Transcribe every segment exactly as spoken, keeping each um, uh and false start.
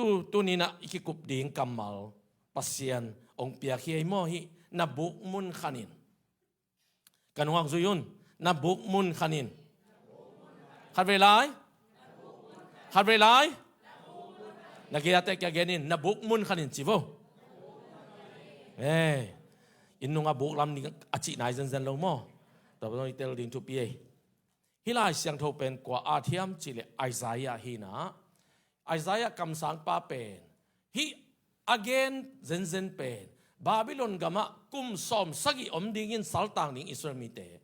Tu, tuni-in ah i kikup ding kammal Pasian hong piak hi ei maw, hih na buk mun khanin. Ka nungak zui un. Na buk mun khanin. Khatvei lai. Khatvei lai. Na gei-a te kia genin, na buk mun khanin ci vo. Ei, inn nungah buk lam ding a cih nai zenzen lo maw. Tua bang i tel ding thupi ei. Hih Lai Siangtho pen kua at hiam cih leh Isaiah hi-in ah, Isaiah kamsangpa pen hih a gen zenzen pen Babylon gamah kum sawmsagih om dingin saltang ding Israel mite.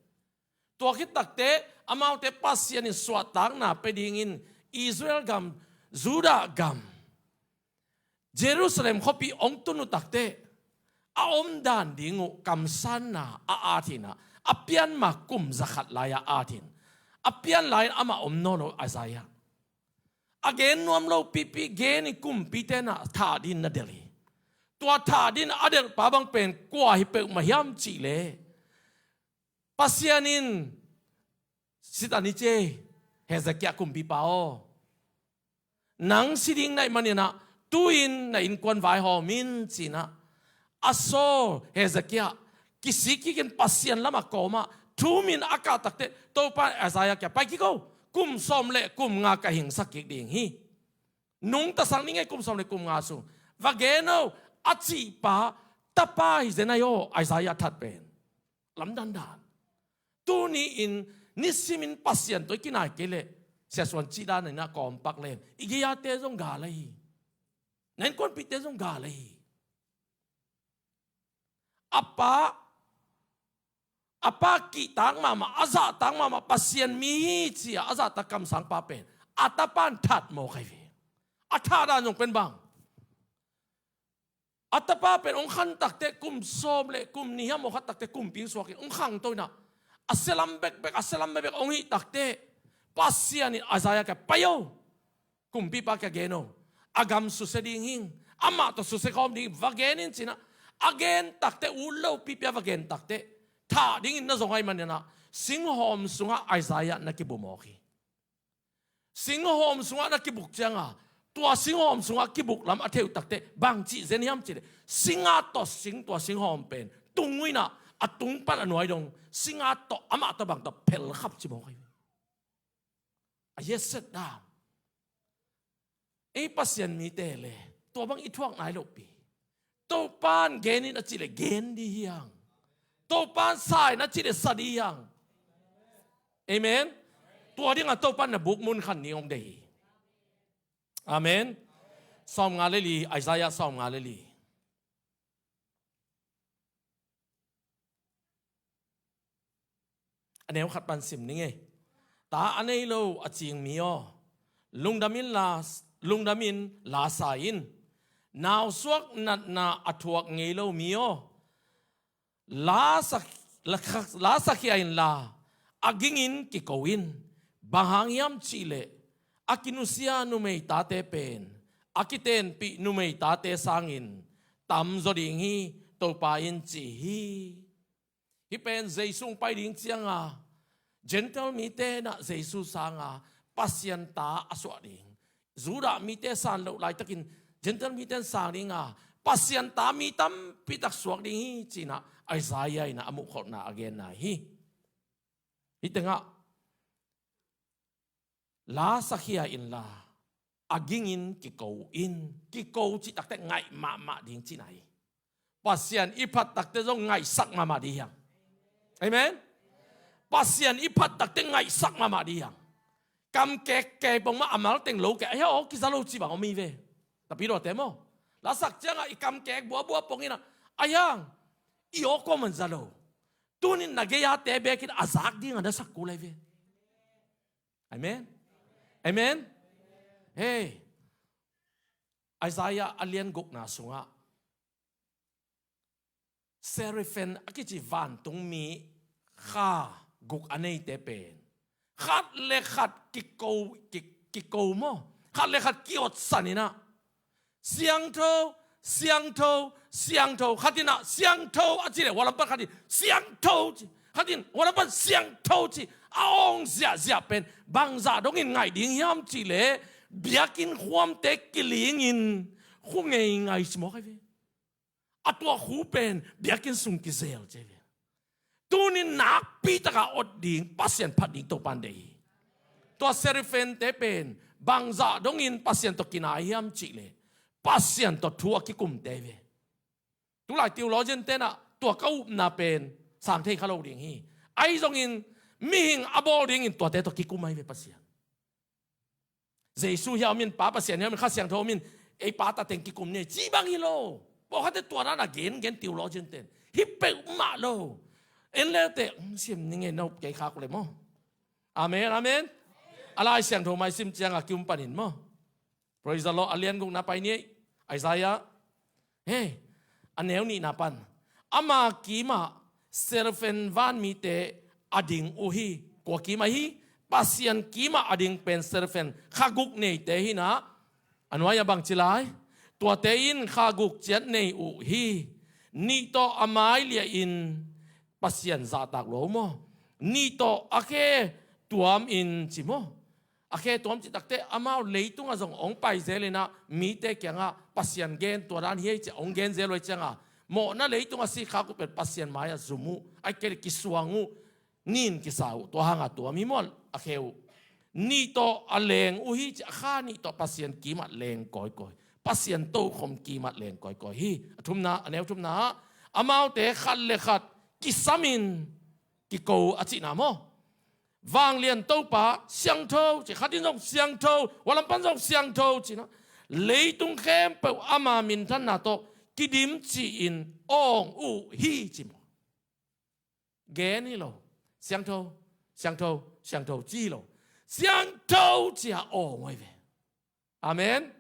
Tua khit takteh amaute Pasian in suahtakna pia dingin Israel gam, Judah gam, Jerusalem khuapi hong tun uh takteh a omdan ding uh kamsanna a at hi-in ah, a pian ma kum zakhat lai-a at hi-in, a pian lai-in amah om nawn lo Isaiah. A gen nuam lo pipi gen in kumpite in ah thah dingin na delh hi. Tua thah dingin a delhpa bang pen kua hi peuhmah hiam cih leh Pasian in si ta ni ci ei, Hezekiah kumpipa aw. Nang si ding na hih manin ah, tu-in na innkuan vaihawm in ci-in ah, a sawl Hezekiah kisik kikin Pasian lamah kawmah thum in a kah takteh Topa in Isaiah kiang pai kik o, kum sawm le kum nga ka hingsak kik ding hi. Nungtasak ning ei kum sawm le kum nga sung. Va gen o, a cihpa tapa hi zen ahi aw, Isaiah that pen. Lamdang dan. Tuni-in nisimin Pasian tawh i kinai kei leh, Sia Suan cih dan in ah kawmpak leng, i gei-ate zong gal ahi. Na innkuanpihte zong gal ahi. A pa, a pa kihtak mahmah, a zahtak mahmah, Pasian mi hi ci-a a zahtak kamsangpa pen a tapa in that mawk ahi ve. A thahdan zong pen bang, a tapa pen hong khan takteh kum sawm le kum nih hiam hong khat takteh kumpi hong suak in hong khangto in ah, a sialam bekbek, a sialam bekbek hong hih takteh Pasian in Isaiah kiang pai o, kumpipa kiang gen o, a gam susia ding hi ing, amah tawh susia khawm ding hi, va gen in ci-in ah, a gen takteh ut lo pipi-a va gen takteh thah dingin na zong ahih manin ah, singhawm sungah Isaiah na kibu mawk hi. Singhawm sungah na kibuk ciangah, tua singhawm sungah kibuk lam a theih uh takteh bang cih zen hiam cih leh, singa tawh sing, tua singhawm pen tung uh in ah, a tung pan a nuai dong singa tawh, amah tawh bang tawh phelkhap ci mawk ahi ve. A yetset dan. Ei Pasian mite le tua bang i thuak nai lopi. Topa in gen in a cih leh gen ding hi hang. Topa in sa in a cih leh sa ding hi hang. Amen. Tua dingah Topa in na buk mun khan ni hong deih hi. Amen. Sawmnga le li, Isaiah sawmnga le li. A neu khat pan sim ning ei. Ta a nei lo a cing mi aw, lungdam in la, lungdam in la sa in. Nausuak natna a thuak ngei lo mi aw, la sa, la, la sakhia inla, a gingin kiko in. Bang hang hiam cih leh, a kinusia numei tate pen a kitenpih numei tate sangin tamzaw ding hi, Topa in ci hi. Hih pen Jesu hong pai ding ciangah Gentile mite in ah Jesu sangah Pasian ta a suah ding, Judah mite san loh laitakin Gentile mite in sang dingah Pasian ta mi tampi tak suak ding hi ci-in ah Isaiah in ah a muhkholhna a genna hi. Hih tengah la sakhia inla, a gingin kiko in. Kiko cih takteh ngaih mahmah ding cihna hi. Pasian i phat takteh zong ngaihsak mahmah ding hi hang. Amen. Pasian i phat takteh ngaihsak mahmah ding hi hang. Kam kek kei pong mah a mal teng lo kei, ahi hang aw kiza lo cih bang om hi ve. Tapi luate maw, la sak ciangah i kam kek buabua pong in ah, ahi hang i aw kua man za lo. Tuni-in na gei-ate bekin a zak dingah na sak kul ahi ve. Amen. Amen. Hei, Isaiah a lian gukna sungah seraphim a kici vantungmi kha guk a neite pen khat le khat kiko, ki, kiko maw, khat le khat kiotsan in ah, siangtho, siangtho, siangtho. Khat in ah siangtho a cih leh hua lam pan khat in siangtho ci, khat in hua lam pan siangtho ci, a awng ziahziah pen bangzah dongin ngaih ding hiam cih leh, Biakinn khuamte kilingin khu ngeingai ci mawk ahi ve. A tuah khu pen biakinn sung kizel ci ahi ve. Tunin nakpi taka ot ding, Pasian phat ding Topan deih hi. Tua serafinte pen bangzah dongin Pasian tawh kinai hiam cihleh, Pasian tawh thu a kikumte ahi ve. Tulai theologian tenah tua ka upna pen sang thei kha lo ding hi. Ahi zongin mihing a bawl dingin tuate tawh kikum ahi ve Pasian. Jesu hi a om in, Pa Pasian hi a om in, Kha Siangtho om in, ei pa ta teng kikum ni ci bang hi lo. Pawlkhatte tua dan a gen gen theologian ten hi peuhmah lo. En leute, um, sim ni ngei nop kei khak le maw. Amen, amen. A Lai Siangtho mai sim cianga kium panin maw. Praise the Lord. A lian gukna pai ni. Isaiah. Hei, a neu nihna pan. Ama kimah serafin vanmite a ding uh hi. Kua kimah hi? Pasian kimah a ding pen serafin kha guk neite hinah. A nuai-ah bang ci lai? Tuate in kha guk ciat nei uh hi. Nih tawh a mai liahin Pasian zahtak lua uh maw? Nih tawh a khe tuamin ci maw? A khe tuam cih takteh amau leitungah zong hong pai zel inah mite kiangah Pasian gen tua dan hi ei ci-a hong gen zel uh ei ciangah, mawhna leitungah sikkhak uh pen Pasian mai-ah zum uh, a kei le kisuang uh, nin kisa uh, tua hangah tuam hi maw a khe uh. Nih tawh a leng uh hi ci-a kha nih tawh Pasian kimah leng kawikawi, Pasian tokhom kimah leng kawikawi hi. A thumna, a neu thumna ah amaute khat le khat kisamin kiko a cihna maw? Vanglian Topa siangtho ci, khat in zong siangtho, hua lam pan zong siangtho cinah, leitung khempeuh ama minthanna tawh kidim ci-in awng uh hi ci maw? Gen hi lo. Siangtho, siangtho, siangtho ci hi lo. Siangtho ci-a awng uh hi ve. Amen.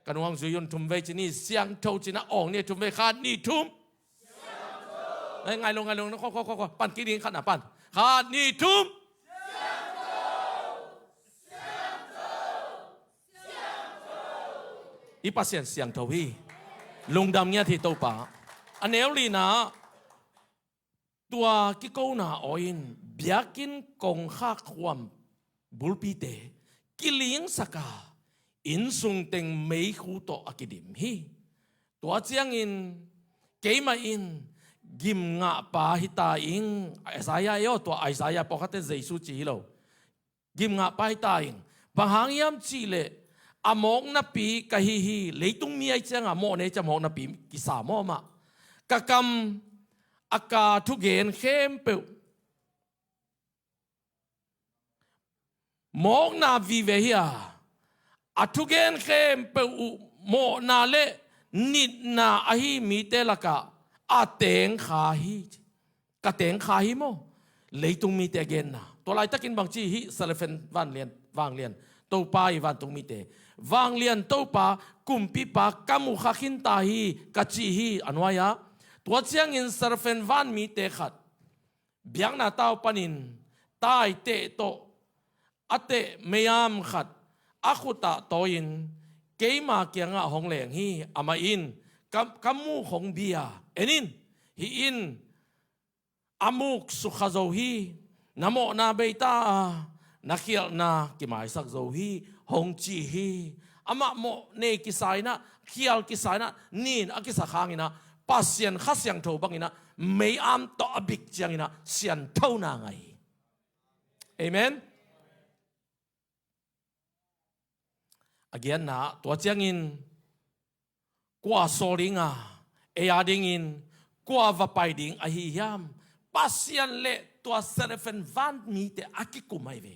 Ka nuang zui un, thum vei ci ni, siangtho cinah awng ni, thum vei, khat, nih, thum. Ngai, ngai lo, ngai lo, kho, kho, kho, kho. Pan kik ding, khatna pan. Khat, nih, thum. I Pasian siangtho hi. Lungdam ngiat hi Topa. A neu lina, tua kikona aw in biakinn kongkhak khuam bulpite kilingsaka innsung teng meikhu tawh a kidim hi. Tua ciangin keimah in gimngahpa hita ing, Isaiah ei aw, tua Isaiah, pawlkhatte Jesu ci hi lo. Gimngahpa hita ing. Bang hang hiam cihleh a mawknapi ka hi hi. Leitung mi ahi cianga mawh nei cia mawknapi kisa mawh mah. Ka kam a ka thugen khempeuh mawkna vive hi a, a thugen khempeuh uh mawhna le nitna ahi mite lakah a tengkha hi. Ka tengkha hi maw? Leitung mite a genna. Tua laitakin bangci hi, serafin vanglian, vanglian Topa i vantung mite. Vanglian Topa, kumpipa ka mukha khinta hi, ka ci hi, a nuai-ah. Tua ciangin serafin vanmite khat biakna tau panin taiteh tawh a teh meiam khat a khutah tawi-in keima kiangah hong leng hi. Amah in ka, ka muk hong bia, en in, hih in a muk sukha zo hi. Na mawhna beita a, na khialhna kimaisak zo hi, hong ci hi. Amah mawh nei kisa inah, khial kisa inah, nin a kisa khanginah, Pasian Kha Siangtho banginah meiam tawh a bik cianginah sianthona ngah hi. Amen. A giatna, tua ciangin kua sawl dinga, ei a dingin kua va pai ding ahi hiam? Pasian le tua serafin vanmite a kikum ahi ve.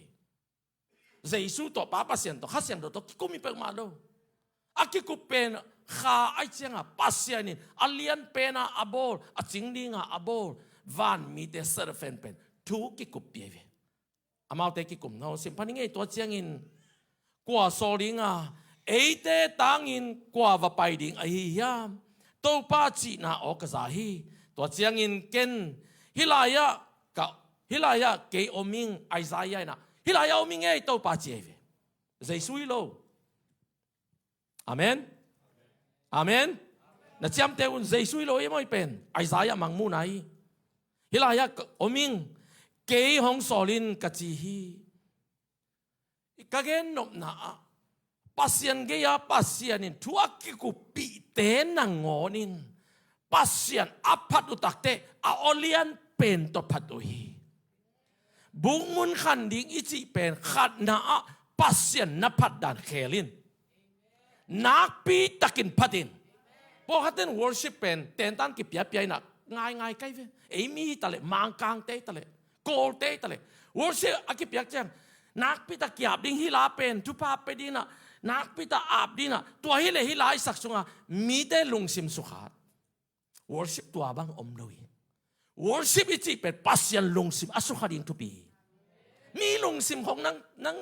Jesu tawh, Pa Pasian tawh, Kha Siangtho tawh kikum hi peuhmah lo. A kikup pen Kha ahi cianga Pasian in a lian pena a bawl, a cing dinga a bawl vanmite, serafin pen thu kikup pi ahi ve. Amaute kikum na sim pha ni ngei. Tua ciangin kua sawl dinga, eite tangin kua va pai ding ahi hiam? Topa cihna aw ka za hi. Tua ciangin ken hih lai-ah ka, hih lai-ah kei om ing, Isaiah inah, hih lai-ah om ing ei Topa ci ahi ve. Jesu hi lo. Amen. Amen. Na ciamteh un, Jesu hi lo hi maw, hih pen Isaiah mangmuhna hi. Hih lai-ah ka om ing, kei hong sawl in ka ci hi. Ka gennopna ah Pasian gei-a Pasian in thu a kikuppihte nangawn in Pasian a phat uh takteh a aw lian pen tawh phat uh hi. Bukmun khan ding i cih pen khatna ah Pasian na phat dan khel in. Nakpi takin phat in. Pawlkhat ten worship pen tentan kipiapia inah ngaingai kai ve. Ei mi hi taleh, Mangkangte hi taleh, Kawlte hi taleh, worship a kipiak ciang nakpi tak kiap ding hi la pen, thupha pe ding inah, nakpi tak ap ding inah, tua hi leh hi la i sak sungah mite lungsim sukha. Worship tua bang om lo hi. Worship i cih pen Pasian lungsim a sukha ding thupi hi. Mi lungsim khong nang, nang,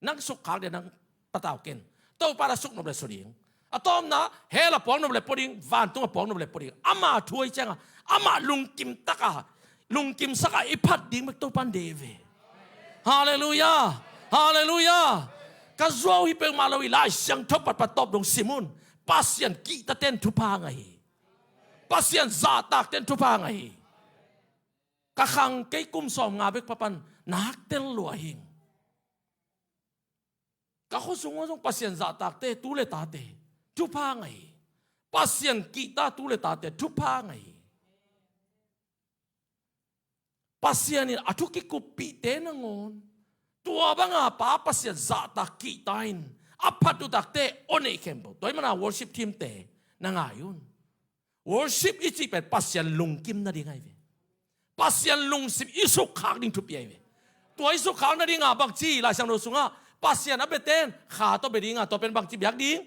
nang sukkhak dia nang patau ken. Topa na suknop le su ding. A tawpna hell a puaknop le pua ding, vantung a puaknop le pua ding. Ama thu ahi cianga, ama lungkim taka, lungkim saka i phat ding bek Topan deih ve. Halleluiah. Halleluiah. Ka zuau hi peuhmah lo hi, Lai Siangtho patpat tawp dong sim un. Pasian kihtaten thupha ngah hi. Pasian zahtakten thupha ngah hi. Ka khang kei kum sawmnga bek papan nak tel lua hing. Ka khuasung ah zong Pasian zahtakte tu le tate thupha ngah hi. Pasian kihta tu le tate thupha ngah hi. Pasian in a thu kikuppihte nangawn, tua banga pa Pasian zahtak kihta in a phat uh takteh aw neih khempeuh. Tua hi mana worship team-te na ngai un. Worship i cih pen Pasian lungkim nading ahi ve. Pasian lungsim i sukkhak ding thupi ahi ve. Tua i sukkhak nadinga bangci Lai Siangtho sungah Pasian a biaten kha tawh bia dinga, tua pen bangci biak ding?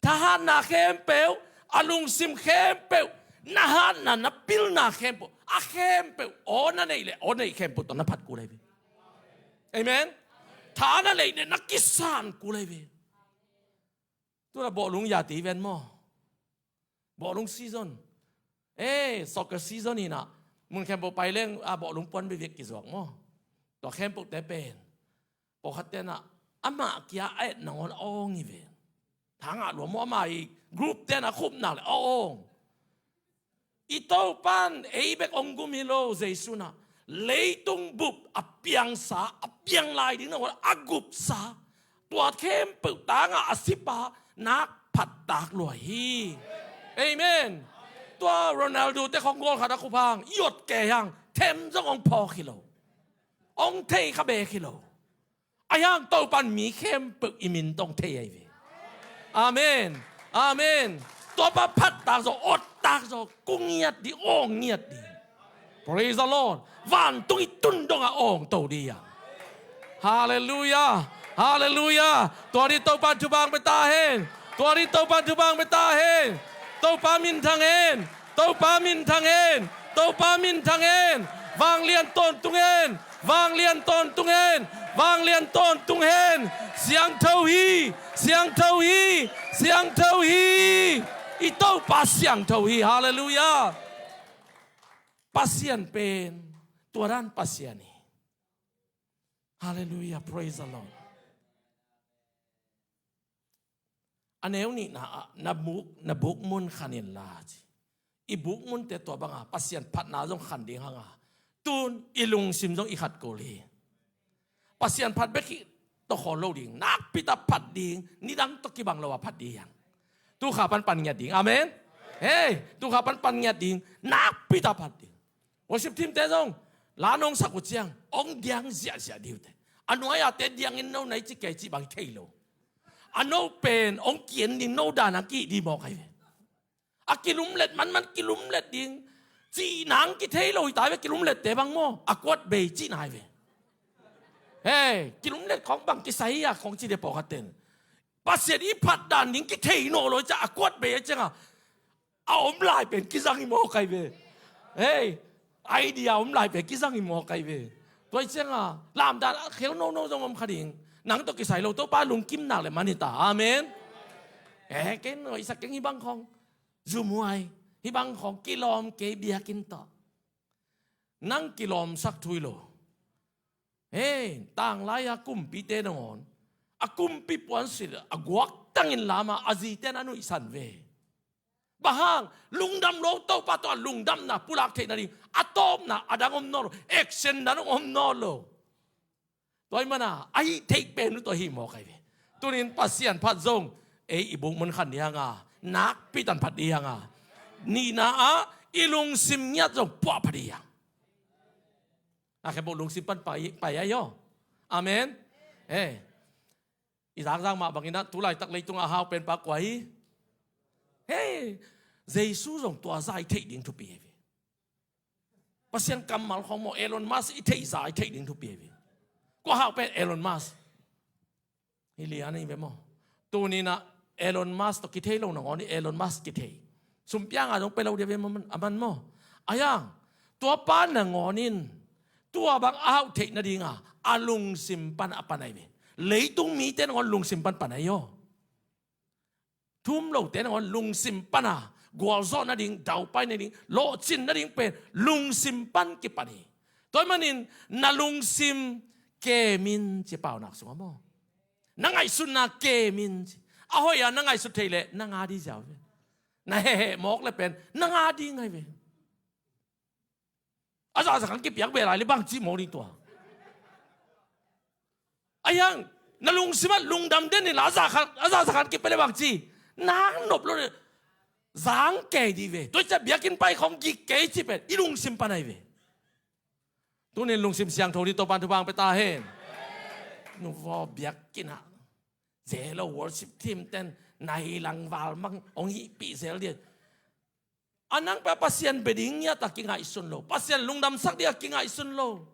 Thahatna khempeuh, a lungsim khempeuh, na hatna, na pilna khempeuh, a khempeuh aw na neih le aw neih khempeuh tawh na phat kul ahi ve. Amen. Tha na neih le na kisan kul ahi ve. Tuna bawhlung ya ti ven maw? Bawhlung season. Eh, soccer season hi nah. Mun khempeuh pai leng a bawhlung puan bek viak kizuak maw? Tua khempeuhte pen pawlkhat tenah amah kia a et nangawn a awng hi ve. Thangah lua maw, amah i group tenah khupnak le a awng. I Topan ei bek hong gum hi lo, Jesu nah leitung bup a piangsa, a piang lai ding nangawn a gupsa, tua khempeuh tangah a sipa nak phattak lua hi. Amen. Tua Ronaldo te khong goal khat a khup hang i ot kei hang, them zong hong phawk hi lo. Hong thei kha bek hi lo. Ahi hang Topan mi khempeuh i min tawh hong thei ahi ve. Amen. Amen. Topa phattak zaw, ottak zaw, ku ngiat dih, awng ngiat dih. Praise the Lord. Vantung i tun dongah awng to dih a. Halleluiah. Halleluiah. Tua dih Topan thupha hong pia ta hen. Tua dih Topan thupha hong pia ta hen. Topa minthang hen. Topa minthang hen. Topa minthang hen. Vanglian tawntung hen. Vanglian tawntung hen. Vanglian tawntung hen. Siangtho hi. Siangtho hi. Siangtho hi. I Topa siangtho hi. Halleluiah. Pasian pen tua dan Pasian hi. Halleluiah. Praise the Lord. A neu nihna ah na buk, na bukmun khan inla ci. I bukmunte tua banga Pasian phatna zong khan ding hanga, tun i lungsim zong i khat kul hi. Pasian phat bek hi tawh khawl lo ding, nakpi tak phat ding, nidang tawh kibang lo a phat ding hi hang. Tukha pan pan ngiat ding. Amen. Hei, tukha pan pan ngiat ding, nakpi tak phat ding. Worship team te zong la nong sak uh ciang hong diang ziahziah dih uh teh. A nuai-ate diangin no na i ci kei cih bang i thei lo. A no pen hong kian ding, no dan a kih dih mawk ahi ve. A kilumlet manman kilumlet ding. Cihna hong kithei lo hi ta ve, kilumlette bang maw, a kuat bei cihna ahi ve. Hei, kilumlet khong bang kisai hi a khong ci dih pawlkhat ten. Pasian i phat dan ding kithei nawn lo hi ciah a kuat bei a cianga a om lai pen kizang hi mawk ahi ve. Hei, idea om lai pen kizang hi mawk ahi ve. Tua hi cianga lamdan a khel nono zong om kha ding. Nang tawh kisai lo, Topa lungkim nak le man hi ta. Amen. Eh, ken no i sak keng hi bang khong. Zumhuai. Hi bang khong kilawm kei biakinn tawh. Nang kilawmsak thu hi lo. Hei, tanglai-a kumpite nangawn a kumpi puansilh a guaktangin lama a zite na nuihsan ve. Bang hang, lungdam lo, Topa tawh a lungdamna pulak theih nading a tawpna a dang om nawn lo, action dang om nawn lo. Tua hi mana a hih theih pen uh tawh hih mawk ahi ve. Tunin Pasian phat zong ei i buk mun khan ding hang a, nakpi tan phat ding hang a, nihna ah i lungsim ngiat zong puahpha ding hang. A khe buk lungsim pan pai, pai ai aw. Amen. He. I zakzak mah bangin ah tu laitak leitungah a hau pen pa kua hi? He. Jesu zong tua za i theih ding thupi hi ve. Pasian kammal khong maw, Elon Musk i theih za i theih ding thupi hi ve. Kua hau pen Elon Musk. Hi lian hi ve maw. Tuninah Elon Musk tawh kithei lo nangawn in Elon Musk kithei. Sumpianga zong pe lo dia ve maw, a man maw. A hiang, tua pa nangawn in tua bang a hauh theih nadinga a lungsim pan a pan ahi ve. Leitung mite nangawn lungsim pan pan ahi aw. Thum lote nangawn lungsim pana gualzawh nading, daupai nading, lawhcin nading pen lungsim pan kipan hi. Tua ahih manin na lungsim kemin ci paunak sungah maw. Na ngaihsutna kemin ci. A hoih a na ngaihsut thei leh na nga ding ziau ve. Na heheh mawk le pen na nga ding ahi ve. A zahzah khan kipiak beh lai le bangci mawk ding tua. A hiang, na lungsim ah lungdam den inla a zahzah khan, a zahzah khan kipia le bangci. Nang nop lo le zang kei dih ve. Tua ciah biakinn pai khong gik kei ci pen i lungsim pan ahi ve. Tunin lungsim siangtho dih Topan thupha hong pia ta hen. Nuvaw biakinn ah zelo worship team ten nai langval mang hong hihpih zel dih. A nang pa Pasian bia ding ngiat a kingaihsun lo, Pasian lungdamsak ding a kingaihsun lo,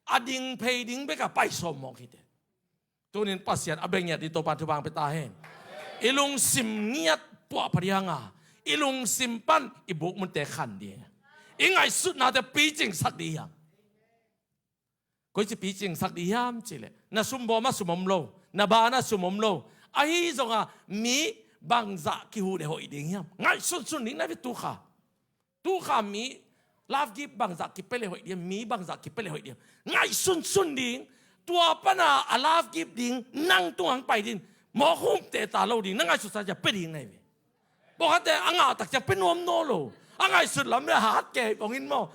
a ding phei ding bek a pai sawm mawk hi te. Tunin Pasian a bia ngiat ding Topan thupha hong pia ta hen. I lungsim ngiat puahpha ding hang a, i lungsim pan i buk munte khan ding, i ngaihsutnate picingsak ding hi hang. Koici picingsak ding hiam cihleh, na sumbaw mah sum om lo, na ba na sum om lo. Ahi zonga mi bangzah kihuh le hoih ding hiam? Ngaihsunsun ding na ve tukha. Tukha mi love gift bangzah kipia le hoih ding hiam? Mi bangzah kipia le hoih ding hiam? Ngaihsunsun ding. Tua pana a love gift ding nang tungah pai ding. Mawk humte ta lo ding. Na ngaihsutsa cia pia ding na hi ve. Pawlkhatte a ngah tak ciang pia nuam naw lo. A ngaihsut lam le hat kei bawngin maw.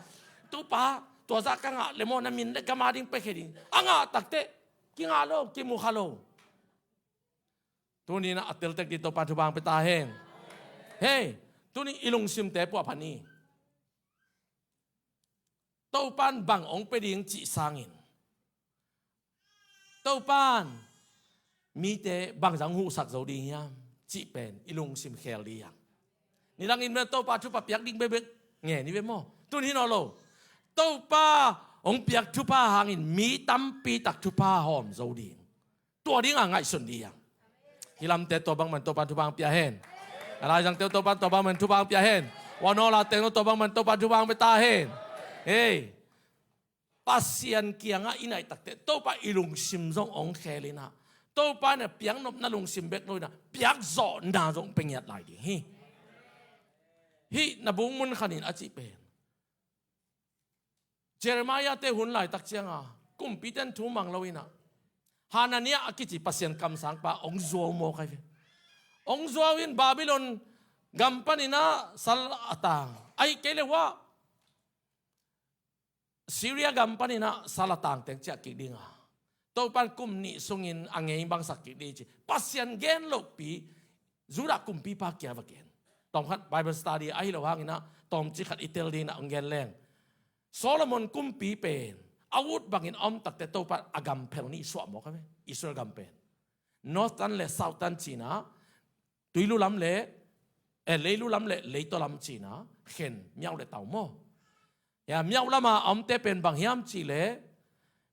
Tupa, tua zah ka ngah le maw na min le gam a ding pia khe ding. A ngah takteh kingah lo, kimukha lo. Tuninah a teltek dih Topan thupha hong pia ta hen. Hei, tunin i lungsimte puahpha ni. Topan bang hong pia ding cih sangin Topan mite bangzah hong huhsak zo ding hiam cih pen i lungsim khel ding hiam? Nidangin bel Topa thupha piak ding bekbek ngen hi ve maw? Tun hi nawn lo. Topa hong piak thupha hangin mi tampi tak thupha hawm zo ding. Tua dingah ngaihsun dih hiam? Hih lamte tua bangman Topan thupha hong pia hen. A laizangte uh Topan tua bangman thupha hong pia hen. Ua nawla teng uh tua bangman Topan thupha hong pia ta hen. Hei. Pasian kiangah i naih takteh Topa i lungsim zong hong khelinah, Topa na piaknopna lungsim bek loinah piakzawhna zong pia ngiat lai ding hi. Hih na buk mun khanin a cih pen Jeremiah-te hun laitak cianga kumpiten thu mang loinah Hananiah a kici Pasian kamsangpa hong zuau mawk ahi ve. Hong zuau in Babylon gam paninah sal a tang, ahih kei le hua Syria gam paninah sal a tangteng ciah kik dinga, Topan kum nih sungin a ngei bangsak kik ding ci Pasian gen lohpi Judah kumpipa kia va gen. Tawmkhat Bible study ahi lo hanginah tawmcik khat i tel dinah hong gen leng. Solomon kumpi pen a ut bangin a om takte Topan a gam phel nih suah mawk a ve. Israel gam pen northern le southern cinah tuilu lam le, eh, leilu lam le leitaw lam cinah khen miauh le tau maw. Ya, miauh lama a omte pen bang hiam cihleh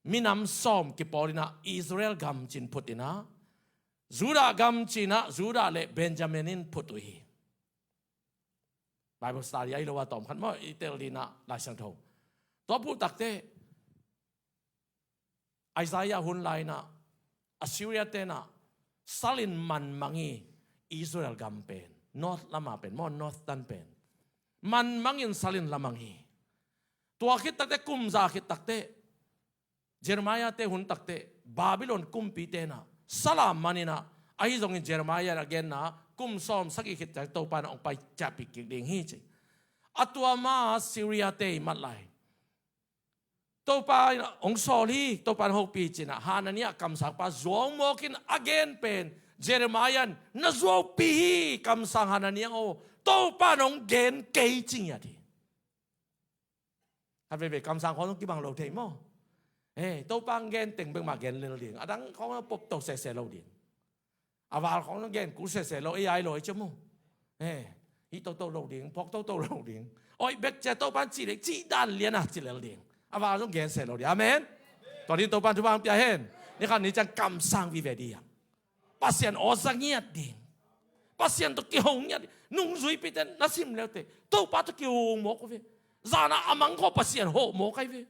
minam sawm kipawlinah Israel gam cin phutinah Judah gam cinah Judah le Benjamin in phut uh hi. Bible study ahi lo a tawmkhat maw i tel dinah Lai Siangtho. Tua phuh takte Isaiah hun lainah Assyria tenah salin manmang hi. Israel gam pen north lama pen maw, northern pen manmangin salin lamang hi. Tua khit takte, kum za khit takte, Jeremiah-te hun takte Babylon kumpi tenah sala maninah, ahi zongin Jeremiah a genna kum sawm sagih khit takte Topa in hong pai ciahpih kik ding hi ci. A tua ma Syria-te i mat lai. Topa in hong sawl hi, Topa in hong hopih cinah Hananiah kamsangpa zuau mawkin a gen pen Jeremiah in, "Na zuaupi hi, kamsang Hananiah aw, Topa in hong gen kei," ci ngiat hi. Khat veivei kamsang khawng zong kibang lo thei maw? Eh, Topa hong gen teng bek mah gen lel ding. A dang khawng pop to sese lo ding. A val khawng zong gen kul sese lo, ei ai lo ei cia maw? Eh, hih toto lo ding, phawk toto lo ding. Oi, bek cia Topa in cih ding, cih dan lian a ci lel ding. A val zong gen se lo ding. Amen. Tua ding Topa in thupha hong pia hen. Ni khat ni ciang kamsang vive ding. Pasian aw za ngiat ding. Pasian tawh kiho ngiat ding. Nungzuipite na sim leute, Topa tawh kiho mawk uh ve. Zan a a mang khawng Pasian hawh mawk ahi ve.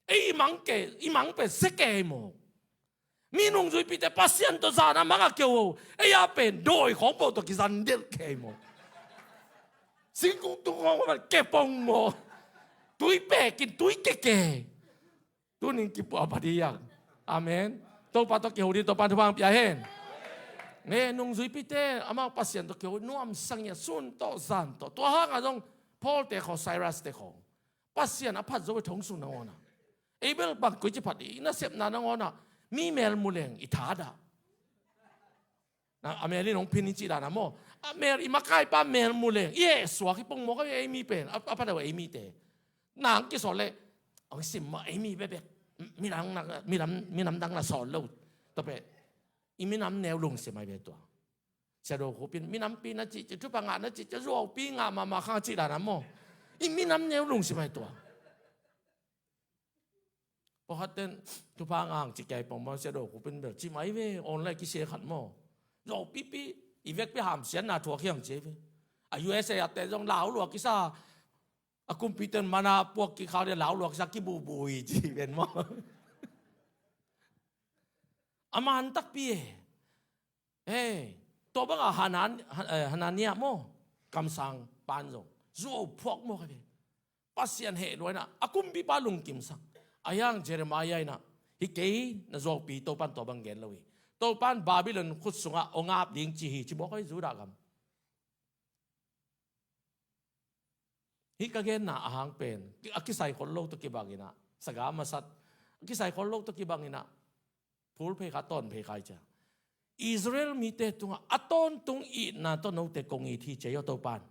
Ei i mang ke, i mang pen se ke hi mawk. Mi nungzuipite Pasian tawh zan a mang a kiho, ei a pen dawi khawng bawh tawh kizan delh ke hi mawk. Singkung tung khawng bawh ke pong mawk. Tui pekin tui keke. Tunin kipuah pah ding. Amen. Topa tawh kiho ding Topa in thupha hong pia hen. Nge, nungzuipite amau Pasian tawh kiho nuamsa ngiat, sun tawh zan tawh. Tua hangah zong Paul te khawng, Silas te khawng, Pasian a phat zo a thong sung nangawn ah, ei bel bang koici phat i nasepna nangawn ah, mi mel mu leng i thadah. Na, a mel in hong phin i cih dan a maw? A mel, i makaipa mel mu leng i hehsuak hi pong mawk a, ei mi pen a, a pha deuh ei mite. Nang kisawt leh hong sim mah ei mi bekbek. Minam, minam, minam dang na sawt lo. Tua pen i minam neu lungsim ahi ve tua. Sia Do Khup in minampi na cih ciang, thupha ngah na cih ciang, zuaupi ngah mahmah khang cih dan a maw? I minam neu lungsim ahi tua. Pawlkhat ten thupha ngah hang ci kei pong maw, Sia Do Khup in bel ci mai ve, online kisia khat maw? Zuaupipi, i vekpi hamsiatna thuak hiang ci ve. A U S A a te zong lau lua kisa, a kumpite in mana puak kikhak dia lau lua kisa, kibubu hi ci ven maw? A man takpi e. Hei, tua bangah Hanan-, Ha-, eh, Hananiah maw, kamsang pan zong zuau phuak mawk ahi ve. Pasian heh lua in ah a kumpipa lungkimsak. Ahi hang Jeremiah in ah, "Hi kei, na zuaupi Topa in tua bang gen lo hi. Topa in Babylon khut sungah hong ap ding ci hi," ci mawk ahi, Judah gam. Hih ka genna a hang pen a kisai khol lo tawh kibang in ah, saga masat, a kisai khol lo tawh kibang in ah, phul phei kha, tawn phei kha hi cia. Israel mite tungah a tawntung itna tawh note kong it hi ci aw Topa in.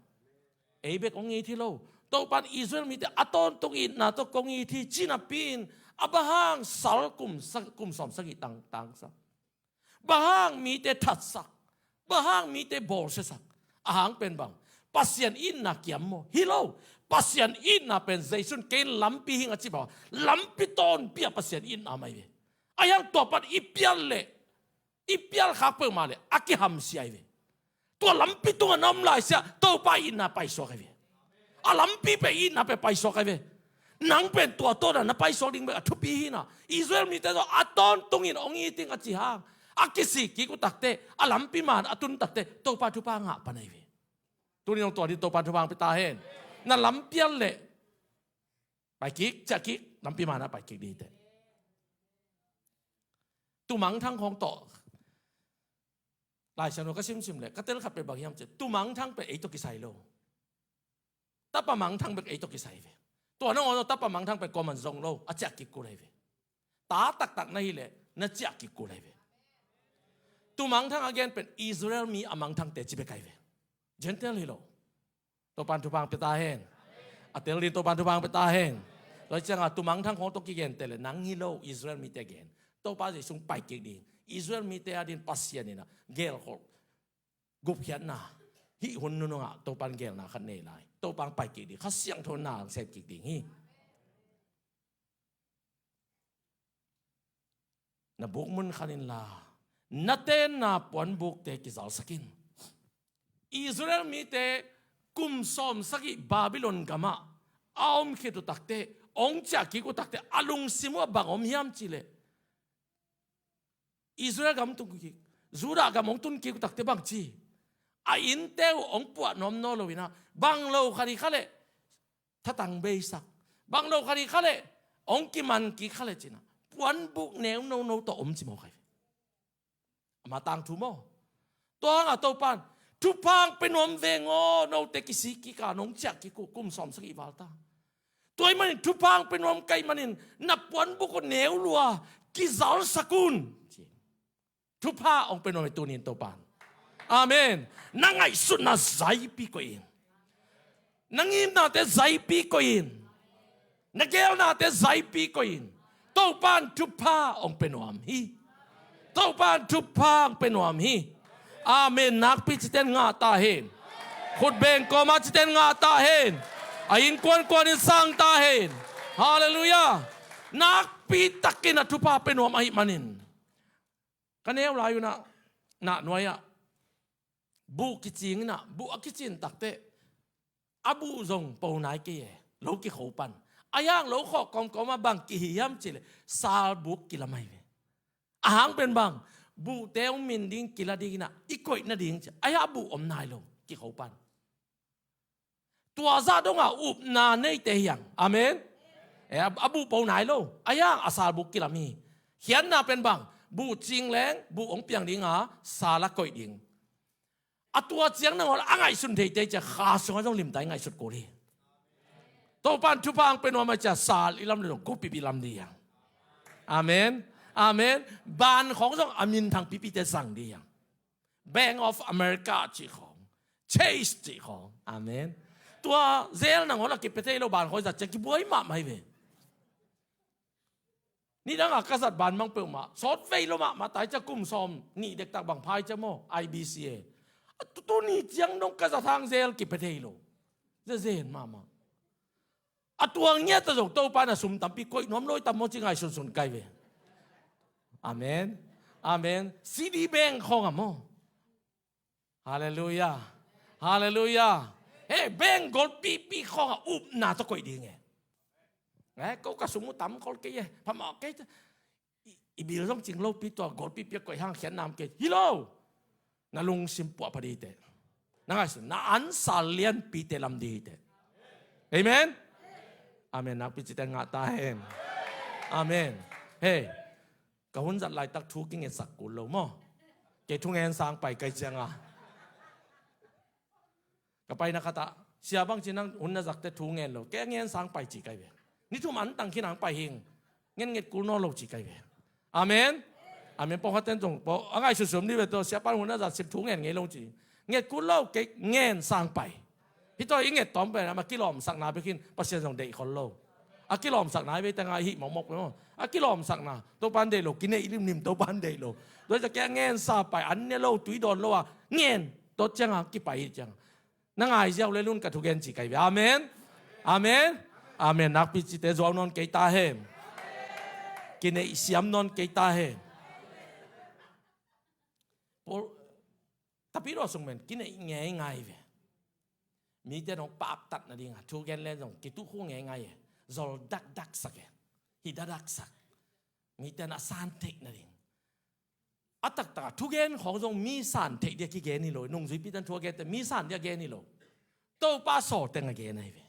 Ei bek hong it hi lo. Topa in Israel mite a tawntung itna tawh kong it hi ci napi-in, a bang hang sal kum sa-, kum sawm sagih tang, tangsak? Bang hang mite thatsak? Bang hang mite bawlsiasak? A hang pen bang? Pasian itna kiam maw? Hi lo. Pasian itna pen Jesu in, "Kei in lampi hi ing," a ci bang, lampi tawnpi ah Pasian itna mai ve. Ahi hang tua pan i pial leh, i pial khak peuhmah leh a kihamsia hi ve. Tua lampi tungah na om laisiah Topa itna paisuak ahi ve. A lampi pen, itna pen paisuak ahi ve. Nang pen tua tawh na paisuak ding bek a thupi hi na. Israel mite tawh a tawntungin hong it ing a ci hang, a kisik kik uh takteh, a lampi man a tun takteh, Topa thupha ngah pan ahi ve. Tuni hong tua ding Topa thupha hong pia ta hen. Na lampial leh pai kik, ciah kik, lampi man ah pai kik ding hi teh. Tumangthang khawng tawh Lai Siangtho ka simsim leh ka tel khat pen bang hiam cih leh, tumangthang pen ei tawh kisai lo. Tapa mangthang bek ei tawh kisai ve. Tua nangawn tapa mangthang pen kuaman zong lo, a ciah kik kul ahi ve. Ta taktak na hih leh na ciah kik kul ahi ve. Tumangthang a gen pen Israel mi a mangthang teci bek ahi ve. Gentile hi lo. Topa in thupha hong pia ta hen. A tel ding Topa in thupha hong pia ta hen. Tua ciangah tumangthang khawng tawh kigen teh leh nang hi lo, Israel mite gen. Topa Jesu hong pai kik ding. Israel mite a ding Pasian in ah gelkhol, gupkhiatna, hih hun nunungah Topa in gelna khat nei lai. Topa hong pai kik ding. Kha Siangtho in na hong sem kik ding hi. Na buk mun khan inla, na tenna puanbukte kizalsak in. Israel mite kum sawm sagih Babylon gamah a om khit uh takteh, hong ciah kik uh takteh, a lungsim uh ah bang om hiam cih leh, Israel gam tung kik, Judah gam hong tun kik uh takteh bang ci? A innte uh hong puah nuam nawn lo in ah, bang lo khat hi kha leh thatang beisak, bang lo khat hi kha leh hong kiman kik kha leh ci-in ah, puanbuk neu nono tawh om ci mawk ahi ve. Ama tangthu maw? Tua hangah Topa in, "Thupha hong pia nuam veng aw, note kisik kik a, nong ciah kik uh kum sawm sagih val ta. Tua ahih manin thupha hong pia nuam ka hih manin na puanbuk uh neu lua, kizalsak un," ci. Thupha hong pia nuam hi tuni in Topan. Amen. Na ngaihsutna zaipi koih in. Na ngimnate zaipi koih in. Na geelnate zaipi koih in. Topan thupha hong pia nuam hi. Topan thupha hong pia nuam hi. Amen. Nakpi citen ngah ta hen. Khutbeng kawma citen ngah ta hen. A innkuan kuanin sang ta hen. Halleluiah. Nakpi takin a thupha pia nuam ahih manin, ka neu lai unah, nah nuai-ah buh kicing inah, buh a kicin takteh a buh zong po nai kei e, lo kikho pan. A hiang lo khawh kawmkawm ah bang kihi hiam cihleh, salbuk kilam ahi ve. A hang pen bang, buhte hong min ding, kila ding inah, i koih nading ci a, a hiang buh om nai lo, kikho pan. Tua zah dongah upna neite hiang. Amen. E, a, a buh po nai lo. A hiang a salbuk kilam hi. Khiatna pen bang, buh cing leng buh hong piang dinga, sal a koih ding. A tua ciang nangawn a ngaihsun theite cia, kha sungah zong limta i ngaihsut kul hi. Topan thupha hong pia nuam a cia, sal i lam le zong gupip i lam ding hiang. Amen. Amen. Ban khawng zong a minthang pipite zang ding hiang. Bank of America cih khawng, Chase cih khawng. Amen. Tua zel nangawn a kipia thei lo, ban khawng zat ciang kibuai mahmah hi ve. Nidang a ka zat ban mang peuhmah, sawt vei lo mahmah, tai cia kum sawm nih dektak bang phai cia maw, I B C A. A tu, tuni ciang dong ka zat hang zel kipia thei lo. Zezen mahmah. A tuang ngiat a zong Topa na sum tampi koih nuam lo i tam maw ci ngaihsunsun kai ve. Amen. Amen. Citibank khawng a maw. Halleluiah. Halleluiah. He, bank golpipi khawng a upna tawh koih ding e. Ngai, ko ka sum uh tam kol kei e. Phamawh kei. I, i bil zong cing lopi tua golpipi a koih hang khiatna om kei. Hi lo. Na lungsim puah pha ding hi teh. Na ngaihsun, na ansa lianpite lam ding hi teh. Amen. Amen. Nakpi cite ngah ta hen. Amen. He, ka hun zat laitak thu kingetsak kul lo maw. Kei thungen sang pai kai cianga. Ka paina khatah, sia bang ci nang hun na zak teh thu ngen lo. Kei a ngen sang pai ci kai ve. Ni thum an tang khin ang pai hing. Ngen nget kul nawn lo ci kai ve. Amen. Amen. Pawlkhat ten zong pawl a ngaihsut sum ni ve tawh, sia pan hun na zak sip thu ngen ngei lo ci. Nget kul lo, kei ngen sang pai. Hih tawh i nget tawm pen ama kilawmsakna bek hin Pasian zong deih khol lo. A kilawmsakna hi ve tengah hih mawkmawk pen maw. A kilawmsakna Topan deih lo, kineih limlim Topan deih lo. Tua hi cia kei a ngen sa pai, an ne lo, tui dawn lo a ngen. Tua cianga kipai hi cianga. Na ngai ziau le lun ka thugen ci kai ve. Amen. Amen. Amen. Nakpi cite zuau nawn kei ta hen. Kineih siam nawn kei ta hen. Paul, tapi ruah sung men kineih ngeingai ve. Mite nong pahtak nadinga thugen len zong kituh khu ngeingai e. Zol dakdak sak e. Hi dakdak sak. Mite na san theih nading. A taktak a thugen khawng zong mi san theih dia kigen hi lo. Nungzuipi tan thu a gente mi san dia gen hi lo. Topa sawl teng a gen ahi ve.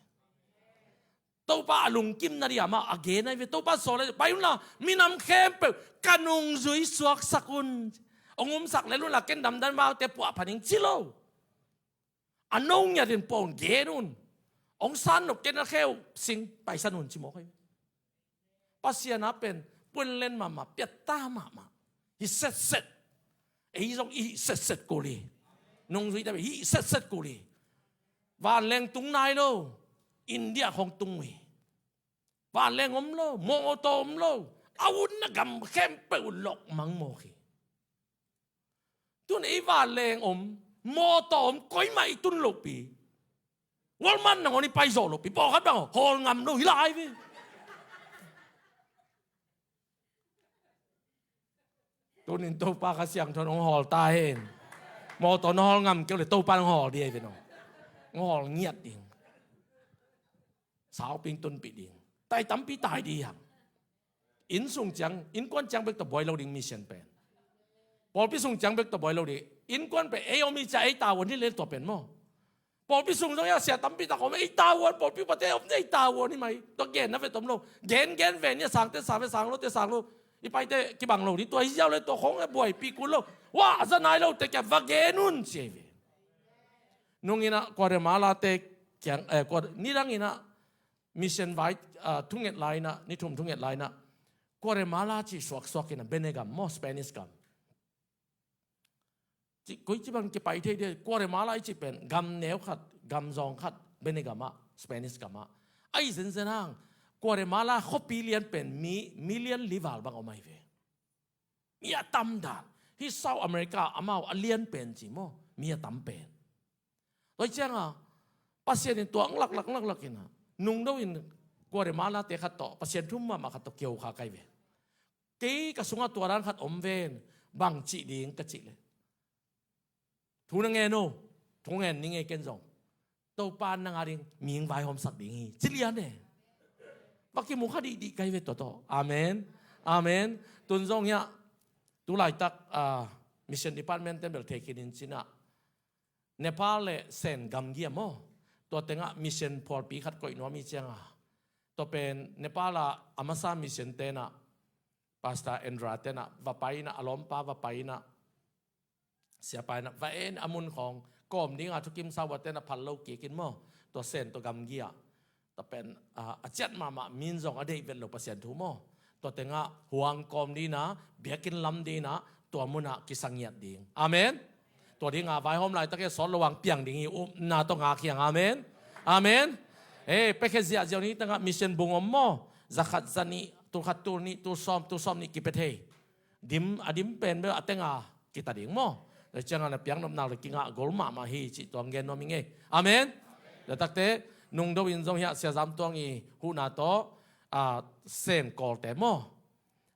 Topa a lungkim nading amah a gen ahi ve. Topa sawl ahi ve. Pai unla, minam khempeuh ka nungzui suaksak un. Hong umsak lel unla ken damdam maute puah pha ning ci lo. A no ngiatin pawng gen un. Hong san nop ken a kheu sing paisan un ci mawk ahi ve. Pasian a pen puanlen mahmah, piatta mahmah. Hih setset. Ei zong i hih setset kul hi. Nungzuite pen hih setset kul hi. Vanleng tung nai lo. India khawng tung uh hi. Vanleng om lo, mawtaw om lo. A utna gam khempeuh uh lokmang mawk hi. Tun ei vanleng om, mawtaw om, koimah i tun lohpi. Walmart nangawn i paizawh lohpi, pawlkhat bang hawl ngam lo hi lai ve. Tunin Topa Kha Siangtho in hong hawl ta hen. Mawtaw na hawl ngam kei uh leh Topa in hong hawl ding ahi ve no. Hong hawl ngiat ding. Sauping tunpih ding. Tai tampi tai ding hiam. Inn sung ciang, innkuan ciang bek tawh buai lo ding mission pen. Pawlpi sung ciang bek tawh buai lo ding. Innkuan pen ei om hi cia ei tavuan hi lel tua pen maw. Pawlpi sung zong hi a sia tampi tak om ei tavuan, pawlpi pate om ei tavuan hi mai. Tua genna vet om lo. Gen gen ve ni a sangte sa ve, sang lote sang lo. I paite kibang lo ding tua hi ziau le tua khong e buaipih kul lo. Wah, a za nai lote kia va gen un ci ahi ve. Nung inah Guatemala te kiang, eh, Guat-, nidang inah mission vai, ah, thunget lai inah, ni thum thunget lai inah Guatemala cih suaksuak inah Bene gam maw, Spanish gam. Ci, koici bang kipai thei dia, Guatemala i cih pen gam neu khat, gam zawng khat, bene gamah, Spanish gamah. Ahi zenzen hang, Guatemala khuapi lian pen mi, million li val bang om ahi ve. Mi a tam dan. Hih South America amau a lian pen ci maw, mi a tam pen. Tua cianga Pasian in tua ang laklak, ang laklak ina, nungdo in Guatemala te khat tawh, Pasian thu mahmah khat tawh kiho kha kai ve. Kei ka sungah tua dan khat om ven, bang cih ding ka cih leh, thu na ngen o, thu ngen ning ei ken zong. Topa nang a ding mihing vaihawmsak ding hi, ci lian e. Va kimu kha dihdih kai ve tua tawh. Amen. Amen. Tun zong hiah, tu laitak, ah, mission department ten bel thei khin in cinah, Nepal le Sen gamgi a maw, tua tengah mission phualpi khat koih nuam hi cianga, tua pen Nepal ah a masa mission tenah, Pastor Andra tenah va pai inah, a lawmpa va pai inah, siapa inah va en a mun khawng kawm dinga thukim sau a tenah phal lo kikin maw, tua Sen tua gamgi ah. Tua pen, ah, a ciat mahmah, min zong a deih vet lo Pasian thu maw. Tua tengah huang kawm dinah, biakinn lam dinah, tua munah kisa ngiat ding. Amen. Tua dinga vaihawm laitak e, sawt lo ang piang ding hi, upna tawh ngak hiang. Amen. Amen. Eh, pekhe ziahziah ni tengah mission bung om maw. Zakhat, zanih, tulkhat, tulnih, tulsawm, tulsawm nih kipia thei. Dim, a dim pen bel a tenga kita ding maw. Tua cianga na piang nopna le kingah gol mahmah hi cih tua ang gen nuam hi ngei. Amen. Tua takte, nungdo in zong hiah Sia Zam Tuang i huhna tawh, ah, Sen kawlte maw.